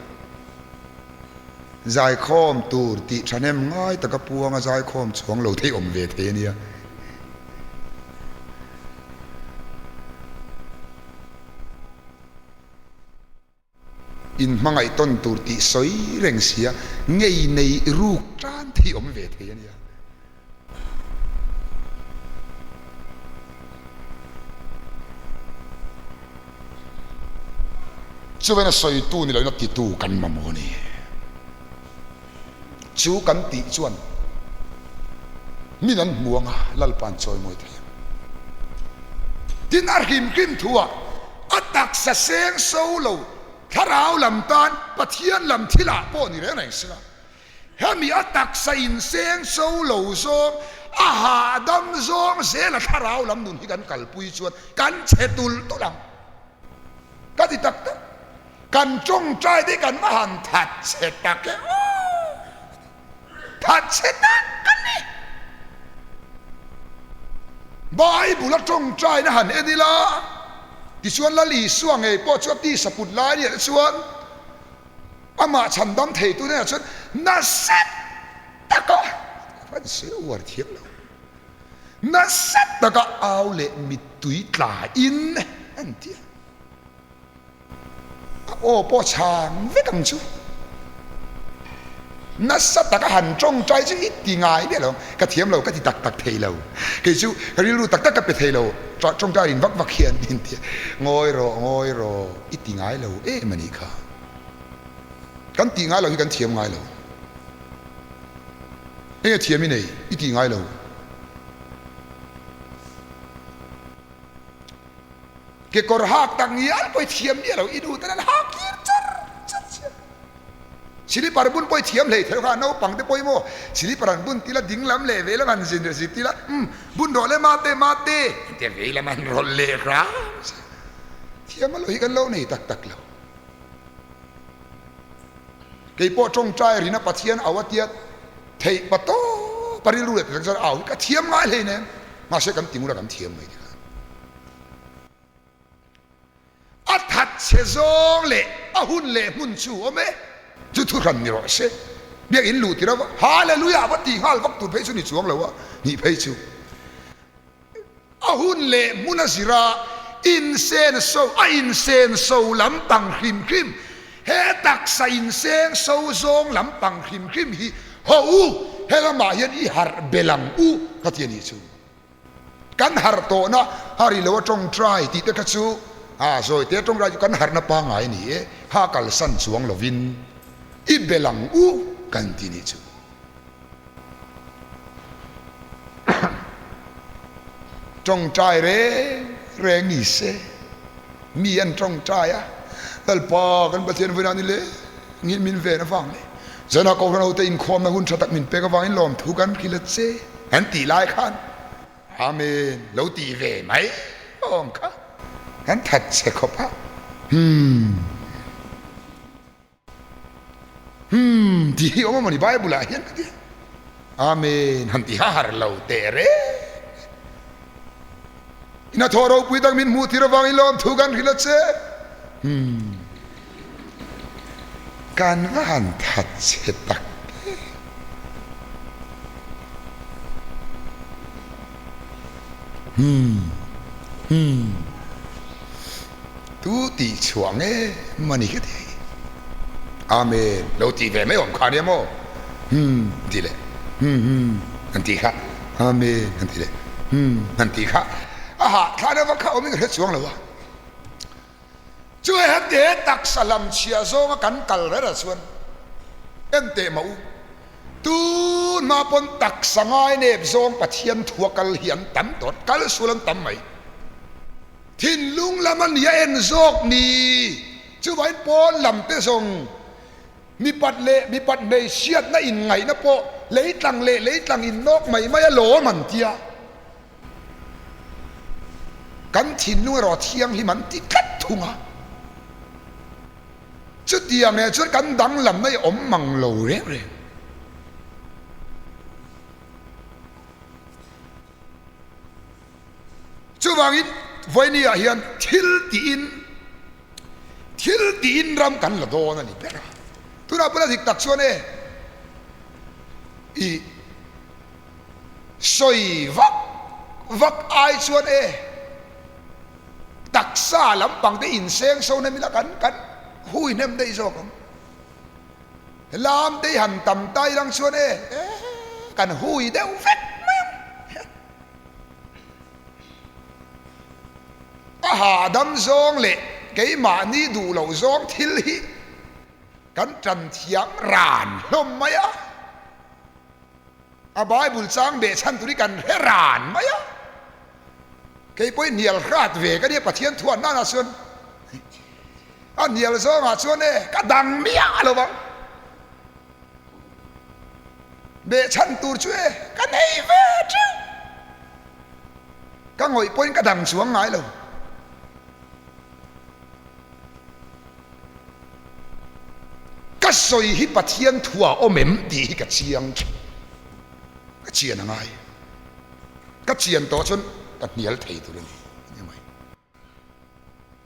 Zaikhawm tur tih thahnem ngai taka puanga zaikhawm chuang lo thei awm ve thei a nia. In hmangaih tawn tur tih sawi reng sia ngei nei ruk tan thei awm ve thei a nia. Chuvain a sawitu ni loin a titu kan mamawh a ni. Chu kan tih chuan min an hmu anga Lalpa'n chawimawi thei ang. Tin, a hrim hrim thuah a taksa seng so lo thlarau lam tan Pathian lam thilah pawh ni reng reng sela, hemi a taksa inseng so lo zawng a hahdam zawng zela thlarau lam nun hi kan kalpui chuan kan chhe tulh tulh ang. Ka ti tak tak. Kan tawngtai te kan va han that chhe tak e aw! That chhe tak ka ni. Bible a tawngtaina han en ila, tichuan Lal Isua ngei pawh chu a tisa put lai nih te chuan amah chhandam theitu hnenah chuan nasa taka a van sir uar thiam lo. Nasa taka au leh mittui tla in an ti a. A aw pawh chhang vek ang chu. Nasa taka han tawngtai chu i ti ngai miah lo. Ka thiam lo, ka ti tak tak thei lo. Kei chu ka rilru tak tak ka pe thei lo. Tawngtai rin vak vak hian min ti a, Ngawi rawh, ngawi rawh, i ti ngai lo em a nih kha. Kan tih ngai lo hi kan thiam ngai lo. Enge thiam i nei, i tih ngai lo. Kekawr hak tak ngial pawh i thiam miah lo, i nu ten an hak tir char char che. Silipar bun pawh i thiam hlei thei kha, naupang te pawh i maw silipar an bun tila ding lam leh vei lam han zin zir tila, umm bun rawh le mate mate te vei lam an rawlh leh hram che. Thiam a lo hi kan lo nei tak tak lo. Kei pawh tawngtai rina Pathian au a tia theih pa tawp a rilru leh tak chuan au hi ka thiam ngai hlei nen mahse kan ti ngula kan thiam mai ti kha. A that chhe zawng leh a hun leh hmun chu awm e. Chu thu hran ni rawh se. Biakinn luh tir a Hallelujah va ti nghal vak tur phei chu ni chuang lo a nih phei chu. A hun leh hmun a zir a, insenso a insenso lampang hrim hrim, he taksa insengso zawng lampang hrim hrim hi haw u, he lamah hian i harh bel ang u ka ti a nih chu. Kan harh tawhna a ri lo a tawngtai tih te kha chu a zawi te tawngtai chu kan harhna pangngai a ni e, ha kalsan chuang lovin i bel ang u kan ti nih chu. Tawngtai reng reng ni se mi an tawngtai a, Lalpa kan Pathian vawiin ah ni le ngin min ven avang leh zanah Kohhran hote inkhawmna hun tha tak min pek avangin lawmthu kan hrilh a che an tih lai khan Amen lo tih ve mai awm kha kan that che khawp a. Humm. Humm tih hi awm a mawni Bible ah hian ka ti a. Amen han ti ha har lo teh reng. I hnathawh ropui tak min hmuh tir avangin lawmthu kan hrilh a che. Humm kan va han that che tak em. Humm humm. Tu tih chhuah nge mani ka ti hi. Amen lo tih ve mai awm kha ania maw? Hum tih leh hum hum han tih kha Amen han tih leh hum han tih kha a hahthlak deuh vak kha awmin ka hre chuang lo a. Chu hete taksa hlamchhiah zawnga kan kal rera chuan en teh mah u, tun hma pawn taksa ngainep zawng Pathian thua kal hi an tam tawh, kal sual an tam mai. Thinlung lam a nia en zawk ni. Chuvain pawn lam te zawng mipat leh mipat hmeichhiatna inngaihna pawh leitlang leh leitlang innawk mai mai a lawm an tia. Kan thinlung erawh thianghlim an ti tlat thung a. Chutiang eh chuan kan danglamna i awm mang lo reng reng. Chuvangin vawinia hian thil tiin thil tiin ram kan la dawn a ni ber a. Tunah pawh a dik tak chuan e i sawi vak vak ai chuan e taksa lampang te inseng so hnem ila kan kan hui hnem daih zawk ang. Lam te hi han tam ta ilang chuan e kan hui deuh vek mai ang. A hahdam zawng leh keimahni duh loh zawng thil hi kan tan thiam ran hlawm mai a. A Bible chang beh chhan tur hi kan hre ran mai a. Kei pawhin hnial hrat ve ka nia Pathian thuan nana chuan a hnial zawngah chuan e ka dang miah lo vang. Beh chhan tur chu e ka nei ve teuh. Ka ngawih pawhin ka dang chuang ngai lo. Ka sawi hi Pathian thu a awm em tih hi ka chiang thin. Ka chian a ngai. Ka chian tawh chuan ka hnial thei tur a ni.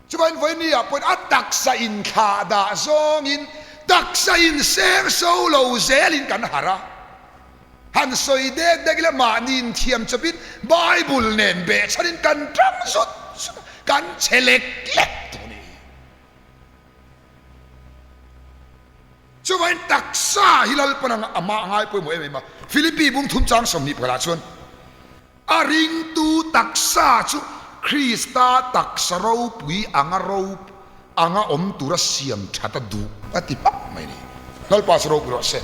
Chuvain vawinia pawhin a taksa inthlah dah zawngin taksa inseng so lo zelin kan harh a. Han sawi dek dek ila mahni inthiam chawpin Bible nen behchhanin kan tang zut zut a, kan che lek lek tawh a ni. Chuvain taksa hi Lalpan anga amah a ngai pawimawh em em a. Philippi bung thum chang 20 pakhatah chuan, A ringtu taksa chu Krista taksa ropui anga rop anga awm tura siam that a duh a ti hmak mai a ni. Lalpa chu ropui rawh se.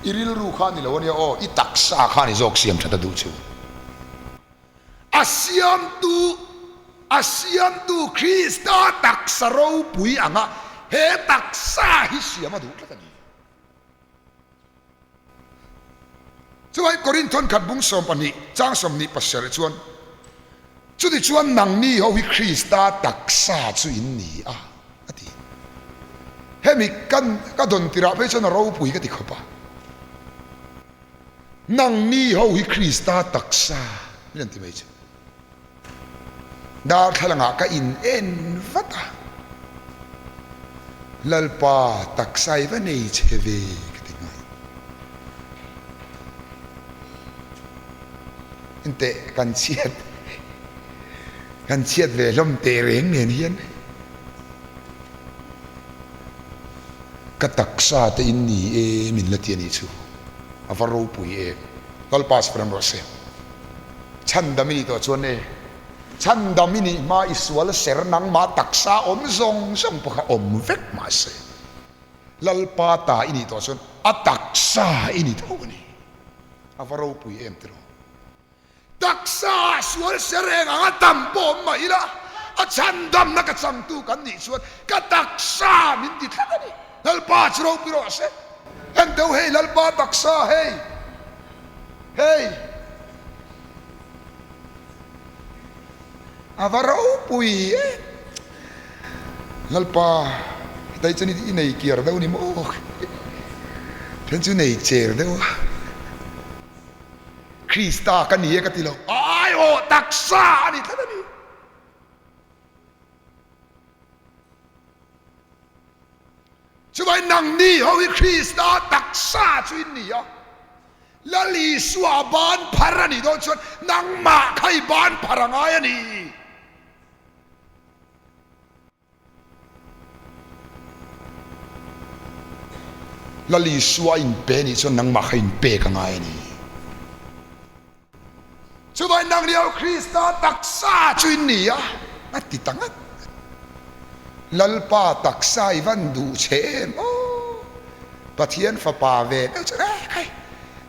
I rilru kha a ni lo a nia aw, i taksa kha a ni zawk siam that a duh chu. A siamtu, a siamtu Krista taksa ropui anga he taksa hi siam a duh tlat a ni. Chuvai Korinth thawnkhat bung 12 chang 27 chuan, Chutichuan nangni ho hi Krista taksa chu in ni a, a ti. Hemi kan ka dawn tirah phei chuan a ropui ka ti khawp a. Nangni ho hi Krista taksa min an ti mai chu. Darthlalangah ka in en vat a, Lalpa taksa i va nei che ve ka ti nghal. Enteh kan chhiat kan chhiat ve hlawm teh reng nen hian ka taksa te in ni e min la ti a nih chu a va ropui em. Lalpa sawi rawh se. Chhandam i nih tawh chuan e, chhandam i nih hma i sual ser nangmah taksa awm zawng zawng pawh kha awm vek mahse, Lalpa ta i nih tawh chuan a taksa i ni tho a ni. A va ropui em tiraw? Taksa ah sual ser eng anga tam pawh awm mah ila, a chhandamna ka changtu kan nih chuan ka taksa min ti tlat a ni. Lalpa chu ropui rawh se. En deuh hei Lalpa taksa hei. Hei! A va ropui e! Lalpa, hetai chuan i nei kiar deuh ni maw? Then chu nei cher deuh a. Krista ka ni e ka ti lo. A aiawh taksa a ni tlat a ni. Chuvai nangni ho hi Krista taksa chu in ni a, Lal Isua a ban phar a nih dawn chuan nangmah kha i ban phar a ngai a ni. Lal Isua a inpe nih chuan nangmah kha inpek a ngai a ni. Chuvai nang lio Krista taksa chu in ni a, a ti ta ngat ngat. Lalpa taksa i van duh che em aw? Pathian fapa ve deuh chu eh khai,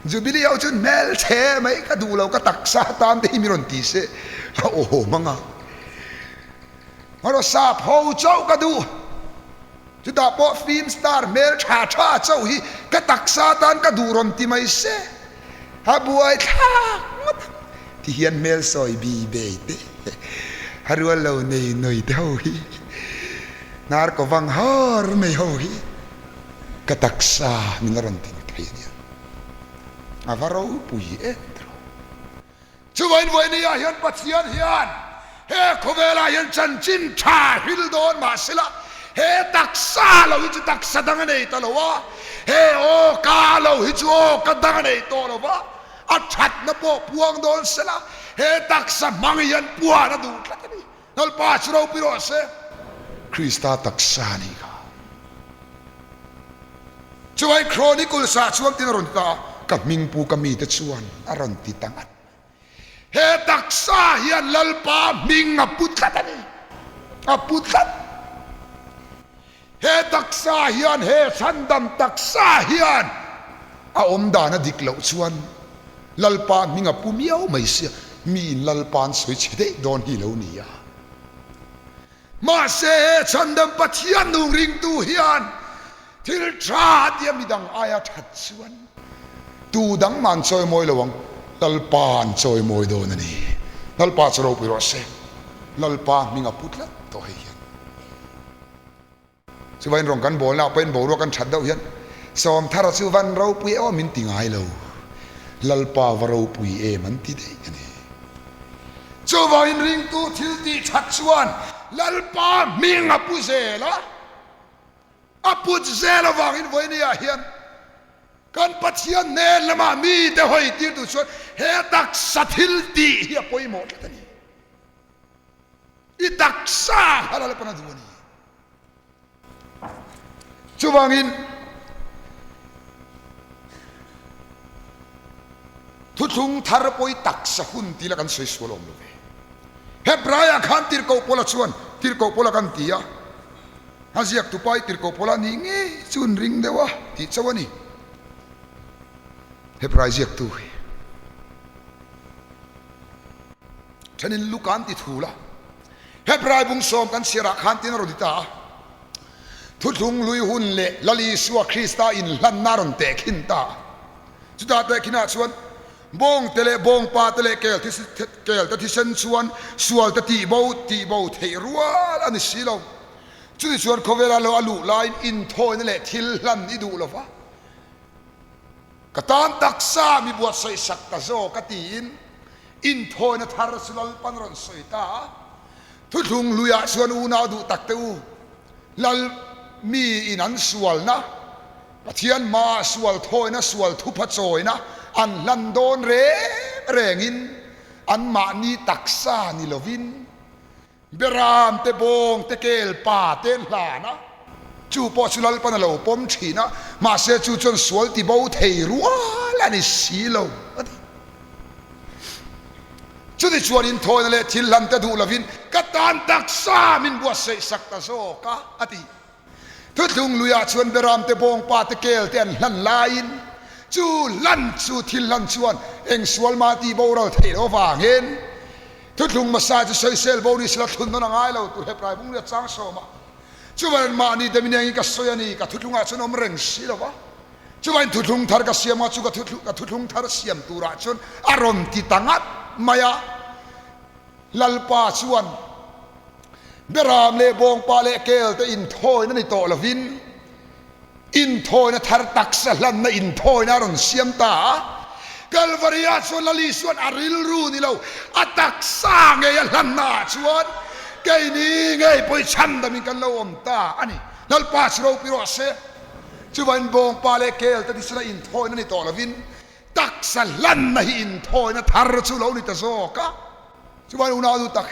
Jubilee ho chu hmel che mai ka duh lo ka taksa tan te hi mi rawn ti se a awm ang a. Hmaraw sap ho chauh ka duh. Chutah pawh film star hmel tha tha chauh hi ka taksa tan ka duh rawn ti mai se. A buai thlak ngawt ang. Ti hian hmel sawi bi bei te, a rual lo nei nawi te ho hi, hnar ko vang har mai ho hi ka taksa min la rawn tin thei a nia. A va ropui em tawh. Chuvain vawinia hian Pathian hian he khawvelah hian chanchin tha hril dawn mahsela he taksa lo hi chu taksa dang a nei ta lo a, he aw ka lo hi chu aw ka dang a nei tawh lo va, a thatna pawh puang dawn sela he taksa hmang hian puan a duh tlat a ni. Lalpa chu ropui rawh se. Krista taksa a nih kha. Chuai Chronicles ah chuan tin a rawn ti ta a, ka hming pu ka mite chuan a rawn ti ta ngat. He taksa hian Lalpa hming a pu tlat a ni. A pu tlat. He taksa hian, he chhandam taksa hian a awm dan a dik loh chuan Lalpa hming a pu miau mai sia, miin Lalpa an sawi chhe daih dawn hi lo ni a. Mahse he chhandam Pathian nung ringtu hian thil tha a tia midang aia that chuan tu dang mah an chawimawi lo ang, Lalpa an chawimawi dawn a ni. Lalpa chu ropui rawh se, Lalpa hming a pu tlat tawh hei hian. Chuvain rawng kan bawlna ah pawhin boruak kan that deuh hian Sawmthara chu van ropui em aw min ti ngai lo, Lalpa va ropui em an ti daih a ni. Chuvangin ringtu thil tih that chuan Lalpa hming a pu zel a, a put zel avangin vawinia hian kan Pathian hnen lamah mite hawi tirtu chuan he taksa thil tih hi a pawimawh tlat a ni. I taksa kha Lalpan a duh a ni. Chuvangin thuthlung thar pawh i taksa hun tih la kan sawi sual awm lo ve. Hebraiah khan tirhkoh pawla chuan tirhkoh pawla kan ti a, a ziak tupa i tirhkoh pawla nih ngei chu an ring deuh a tih chauh a ni. Hebrai ziaktu hi. Thenin Luka an ti thul a, Hebrai bung sawm kan chhiarah khan tin a rawn ti ta a, Thuthlung lui hun leh Lal Isua Krista inhlanna a rawn tehkhin ta a. Chutah tehkhinah chuan bawngte leh bawngpate leh kel kelte thisen chuan sualte tihbo tihbo theih rual a ni si lo. Chutichuan khawvela lo a luh laiin inthawina leh thil hlan i duh lo va. Ka tan taksa mi buatsaih sak ta zawk a tiin inthawina thar chu Lalpan rawn sawi ta a. Thuthlung luiah chuan unau duh tak te u, Lal mi in an sualna, Pathian hmaah sual thawina sual thupha chawina an hlan dawn reng rengin anmahni taksa ni lovin Beram te bawng te kel pa te an hlan a, chu pawh chu Lalpan a lo pawm thin a, mahse chu chuan sual ti bo thei rual a ni si lo a ti. Chuti chuan inthawina leh thil hlan te duh lovin ka tan taksa min buatsaih sak ta zawk a, a ti. Thuthlung luiah chuan Beram te bawng pa te kel te an hlan laiin chu hlan chu thil hlan chuan eng sual mah tih boral theih loh avangin Thuthlung hmasa chu sawisel bo ni sela thlun nawn a ngai lo tur Hebrai bung riat chang sawma chuvain mahni te min engin ka sawi a ni ka thuthlungah chuan awm reng si lo va chuvain thuthlung thar ka siam a chu ka thuthlung thar siam turah chuan a rawn ti ta ngat mai a. Lalpa chuan Beram leh Bawngpa leh Kel te inthawina ni tawh lovin inthawina thar taksa hlanna inthawina a rawn siam ta a. Kalvari-ah chuan Lal Isua'n a rilru ni lo, a taksa ngei a hlannaah chuan keini ngei pawh i chhandamin kan lo awm ta a ni. Lalpa chu ropui rawh se. Chuvangin Bawngpa leh Kel te tisana inthawina ni tawh lovin Taksa hlanna hi inthawina thar chu lo ni ta zawk a, chuan unau nu tak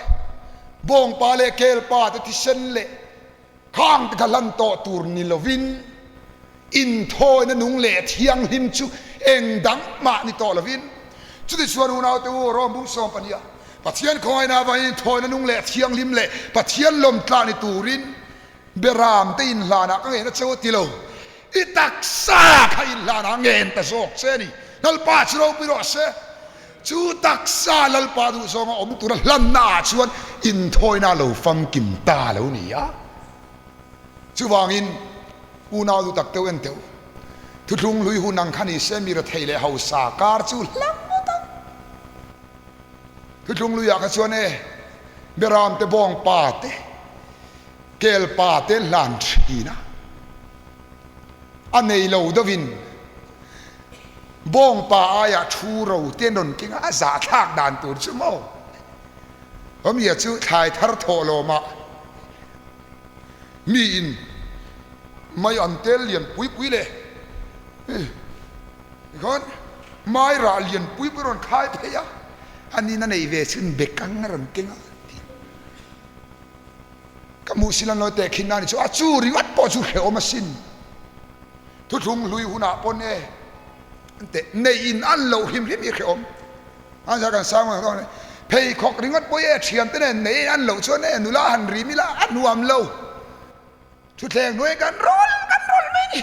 bawngpa leh kelpa te thisen leh khang te kha hlan tawh tur ni lovin. Inthawina nung leh thianghlim chu eng dang mah ni tawh lovin, chutichuan unaute u, Rom bung sawm pahniha Pathian khawngaihna avangin inthawina nung leh thianghlim leh Pathian lawmtla ni turin Beram te inhlanah ka ngen a che u ti lo, i taksa kha inhlanah ngen ta zawk che a ni. Lalpa chu ropui rawh se. Chu taksa Lalpa duh zawnga awm tura hlanna ah chuan inthawina a lo famkim ta lo ni a. Chuvangin unau duh tak teuh en teuh, thuthlung hlui hun ang kha ni se mi rethei leh hausa kar chu hlang ngawt ang. Thuthlung hluiah kha chuan e, Beram te bawng pa te, kel pa te an hlan thin a, a nei lo deuhin bawng pa aiah thu ro te an rawn keng a, a zahthlak dan tur chu maw? Awmzia chu thlai thar thawh lawmah mi in mai an tel lian pui pui leh tikhawn mai rah lian pui pui rawn khai phei a, anin a nei ve chhun bekang a rawn keng a tih ka hmuh sin an lo tehkhin na ni chu a chu ringawt pawh chu hrehawm asin thuthlung hlui hunah pawn e teh neih in an loh hrim hrim hi hrehawm. An zah kan sang ang dawn e. Pheikhawk ringawt pawh e thiante nen nei an loh chuan e nula han rim ila a nuam lo. Thutthleng hnuai kan rawl kan rawl mai ni.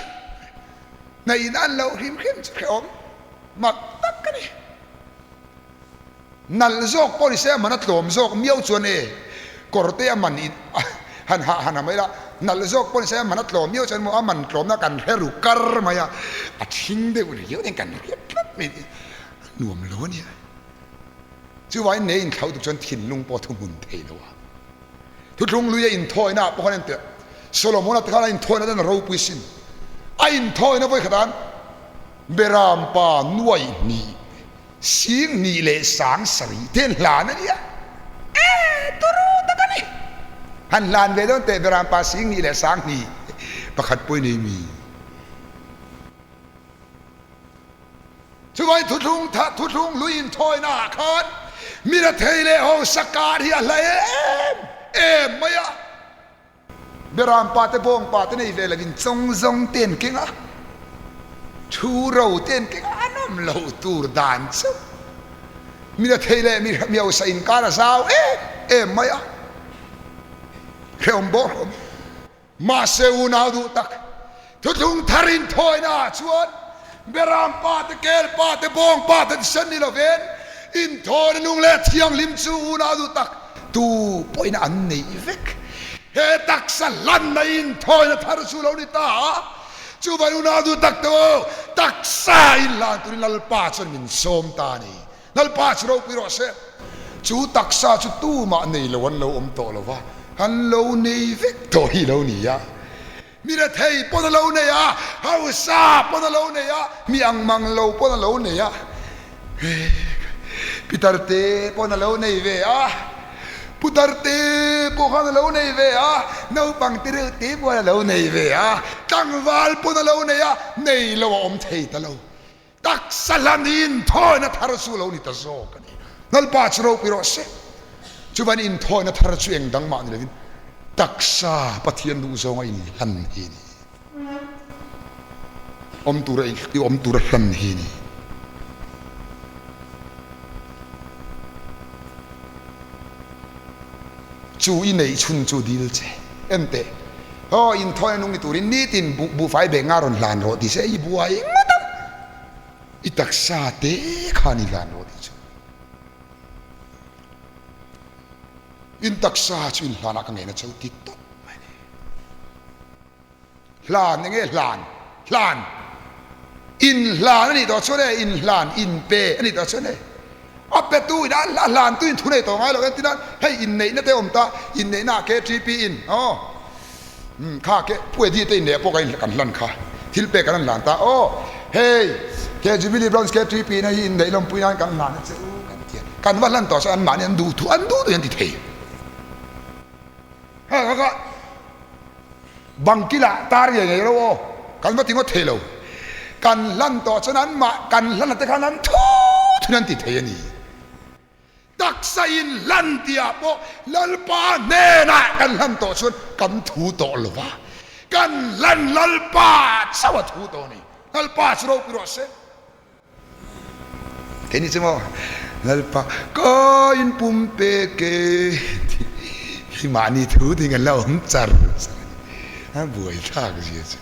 Neiin an loh hrim hrim chu hrehawm mak tak a ni. Nalh zawk pawh ni se a man a tlawm zawk miau chuan e kawr te a man in han hah han ha mai la nalh zawk pawh ni se a man a tlawm miau chuan maw a man tlawmna kan hre ru kar mai a a thing deuh riau nen kan hriat tlat mai ni. A nuam lo a nia. Chuvangin nei inthlauh tuk chuan thinlung pawh thuhmun thei lo a. Thuthlung lui a inthawina ah pawh khan engtiah Solomona te khan a inthawina dan a ropui sin. A inthawina vawi khat an Beram pa nuai hnih, sing hnih leh sang sarih te an hlan a nia. E turu tak a ni. Han hlan ve dawn teh Beram pa sing hnih leh sang hnih pakhat pawh i nei mi. Chuvai thuthlung tha thuthlung hlui inthawina ah khan mi rethei leh hausa kar hi a hla em em mai a. Beram pa te bawng pa te nei ve lovin chawng zawng te an keng a, thu ro te an keng a, an awm lo tur dan chu mi rethei leh mi hausa inkar a zau em em mai a, hrehawm bawk hlawm. Mahse unau duh tak, thuthlung thar inthawina ah chuan Beram pa te, kel pa te, bawng pa te thisen ni lovin inthawina nung leh thianghlim chu unau duh tak tu pawhin an neih vek. He taksa hlanna inthawina thar chu lo ni ta a, chuvang unau duh tak te u, taksa inhlan turin Lalpa chuan min sawm ta a ni. Lalpa chu ropui rawh se. Chu taksa chu tumah nei lo an lo awm tawh lo va, an lo nei vek tawh hi lo ni a. Mi rethei pawn a lo nei a, hausa pawn a lo nei a, mi ang mang lo pawn a lo nei a, Pitar te pawn a lo nei ve a, putar te pawh khan a lo nei ve a, naupang te reuh te pawn a lo nei ve a, tlangval pawn a lo nei a, nei lo a awm thei ta lo. Taksa hlan hi inthawina thar chu lo ni ta zawk a ni. Lalpa chu ropui rawh se. Chuvan inthawina thar chu eng dang mah ni lovin taksa Pathian duh zawnga inhlan hi a ni. Awm tura i awm tura hlan hi a ni. Chu i neih chhun chu dil che. En teh. Aw, inthawina nung ni turin nitin buhfai bek nga rawn hlan rawh ti se i buai ngawt ang. I taksa te khan i hlan rawh tih chu. In taksa chu in hlanah ka ngeina cho ti tawp mai ni. Hlan enge hlan? Hlan. Inhlan a nih tawh chuan e, inhlan, inpe a nih tawh chuan e. A petu in a hlan tu in thu nei tawh ngai lo entir nan hei inneihna te awm ta, inneihna ah KTP in aw umm kha ke Pu Eddie te inneih ah pawh kan kan hlan kha thil pek kan han hlan ta aw hei ke Jubilee Branch KTP in hei hi inneih lawmpui nan kan hlan a che u kan ti a, kan va hlan tawh chuan an mahni an duh thu an duh duh in an ti thei. Hei kha kha. Bang kilah tar ngei ngei lo aw, kan va ti ngawt thei lo. Kan hlan tawh chuan an mah kan hlan te khan an thu thun an ti thei a ni. Taksa in hlan tihah pawh Lalpa hnenah kan hlan tawh chuan kan thu tawh lo va. Kan hlan Lalpa chauh a thu tawh a ni. Lalpa chu ropui rawh se. Keini chu maw Lalpa ka inpum pek e tih hi mahni thu ding an la awm char char a ni. A buaithlak zia chu.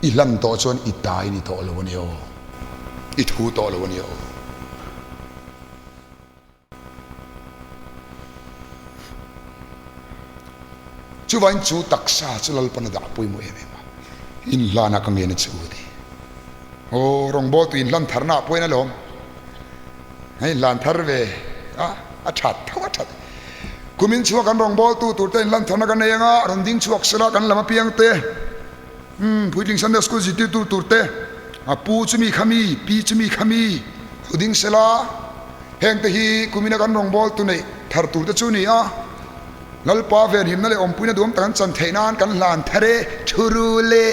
I hlan tawh chuan i tai ni tawh lo a nia aw. I thu tawh lo a nia aw. Chuvain chu taksa chu Lalpan a dah pawimawh em em a, inhlanah ka ngen a che u a ti. Aw, rawngbawltu inhlan tharna ah pawhin alawm a inhlan thar ve a, a that tho a that. Kumin chhuak kan rawngbawltu turte inhlan tharna kan nei anga rawn ding chhuak sela kan lam apiang te. Umm, puitling Sunday School zirtirtu tur te, a pu chu mi kha mi, pi chu mi kha mi, lo ding sela, heng te hi kumina kan rawngbawltu neih thar tur te chu ni a, Lalpa venhimna leh awmpuina duam tak an chan theih nan kan hlan thar e, thu ru le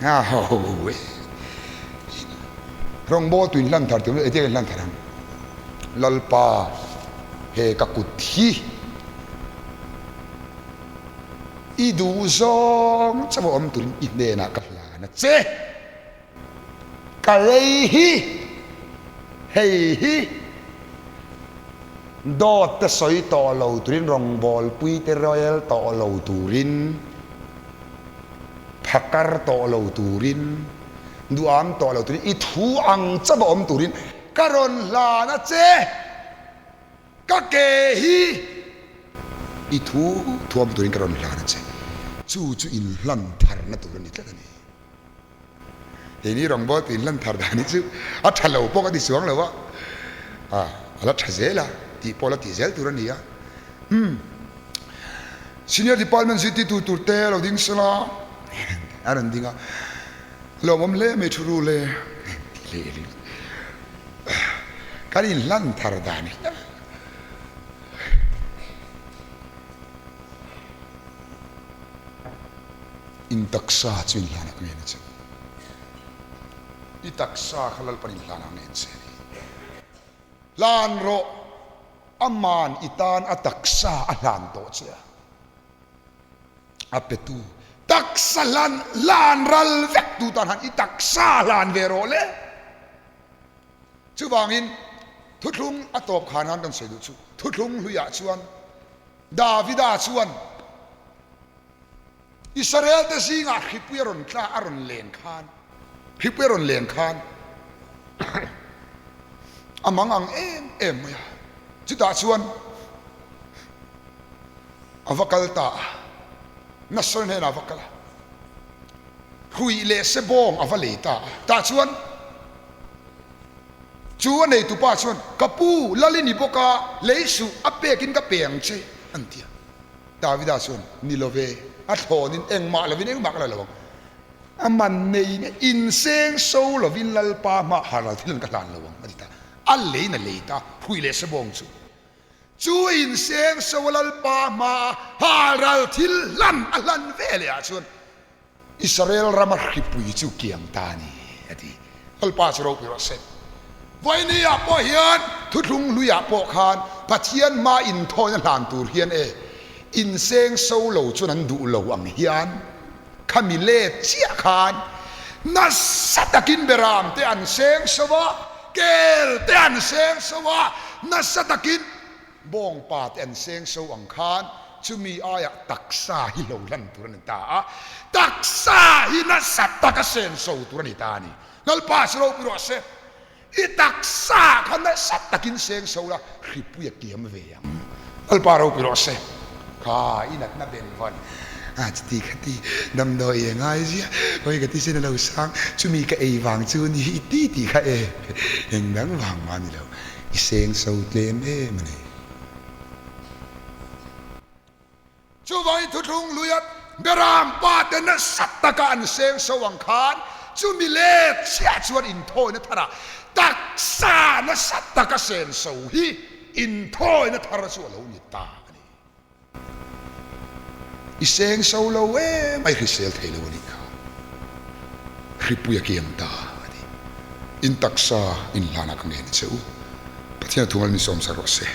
a ho e. Rawngbawltu in hlan thar tur chu engtiang in hlan thar ang? Lalpa he ka kut hi. I duh zawng chauh a awm turin i hnenah ka hlan a che. Ka lei hi, hei hi dawt te sawi tawh lo turin rawngbawlpui te rel tawh lo turin, phakar tawh lo turin, duham tawh lo turin, i thu ang chauh a awm turin ka rawn hlan a che. Ka ke hi i thu thuam turin ka rawn hlan a che. Chu chu inhlan tharna tur a ni tlat a ni. Keini rawngbawltu inhlan thar dan hi chu a tha lo pawh ka ti chuang lo a, a la tha zel a, tih pawh la tih zel tur a ni a. Umm, Senior Department zirtirtu tur te lo ding sela a rawn ding a, lawmawm hle mai thu ru le tih leh ringawt. Kan inhlan thar dan hi In taksa chu inhlan ah ngen a che. I taksa kha Lalpan inhlan ah ngen che a ni. Hlan rawh, aman i tan a taksa a hlan tawh che a. A petu taksa hlan hlan ral vek tu tan han i taksa hlan ve rawh le. Chuvangin thuthlung a tawp khan han kan sawi duh chu thuthlung hluiah chuan Davida chuan Israel te zingah hripui a rawn tla a rawn len khan hripui a rawn len khan a mang ang em em mai a. Chutah chuan A va kal ta a, Nasser hnenah a va kal a, Hruih leh Sebawng a va lei ta a. Tah chuan chu a neitupa chuan, Ka pu, lal i ni bawk a, lei suh, a pekin ka pe ang che, an ti a. Davida chuan, Ni lo ve, a thlawnin engmah lovin engmah ka la lo ang. A man neiin inseng so lovin Lalpa hmaah haral thil an ka hlan lo ang, a ti ta. A leiin a lei ta a, Hruih leh Sebawng chu. Chu inseng so Lalpa hmaa halral thil hlan a hlan ve leh ah chuan Israel rama hripui chu kiang ta a ni, a ti. Lalpa chu ropui rawh se. Vawiini ah pawh hian thuthlung hlui ah pawh khan Pathian hmaa inthawina hlan tur hian e inseng so lo chuan an duh lo ang hian khami let chiah khan nasa takin beram te an seng so a, kel te an seng so a, nasa takin bawngpa te an seng so ang khan chumi aiah taksa hi lo lan tur a ni ta a, taksa hi nasa taka seng so tur a ni ta a ni. Lalpa chu ropui rawh se. I taksa kha nasa takin seng so la, hripui a kiam ve ang. Lalpa ropui rawh se. Kha i natna beng vawn a chuti kha ti damdawi e ngai zia hawi ka ti sen a lo sang chumi ka ei vang chu ni i ti tih kha e eng dang vang mah ni lo i seng so tlem em a ni. Chuvangin thuthlung luia Beram pa te nasa taka an seng so ang khan chumi let chiah chuan inthawina tharah taksa nasa taka sen so hi inthawina thar chu a lo ni ta a ni. I seng so lo em a i hrisel thei lo a nih kha. Hripui a kiam ta a ni. In taksa inhlanah ka ngen che u. Pathian a thungal min sawmsak rawh se.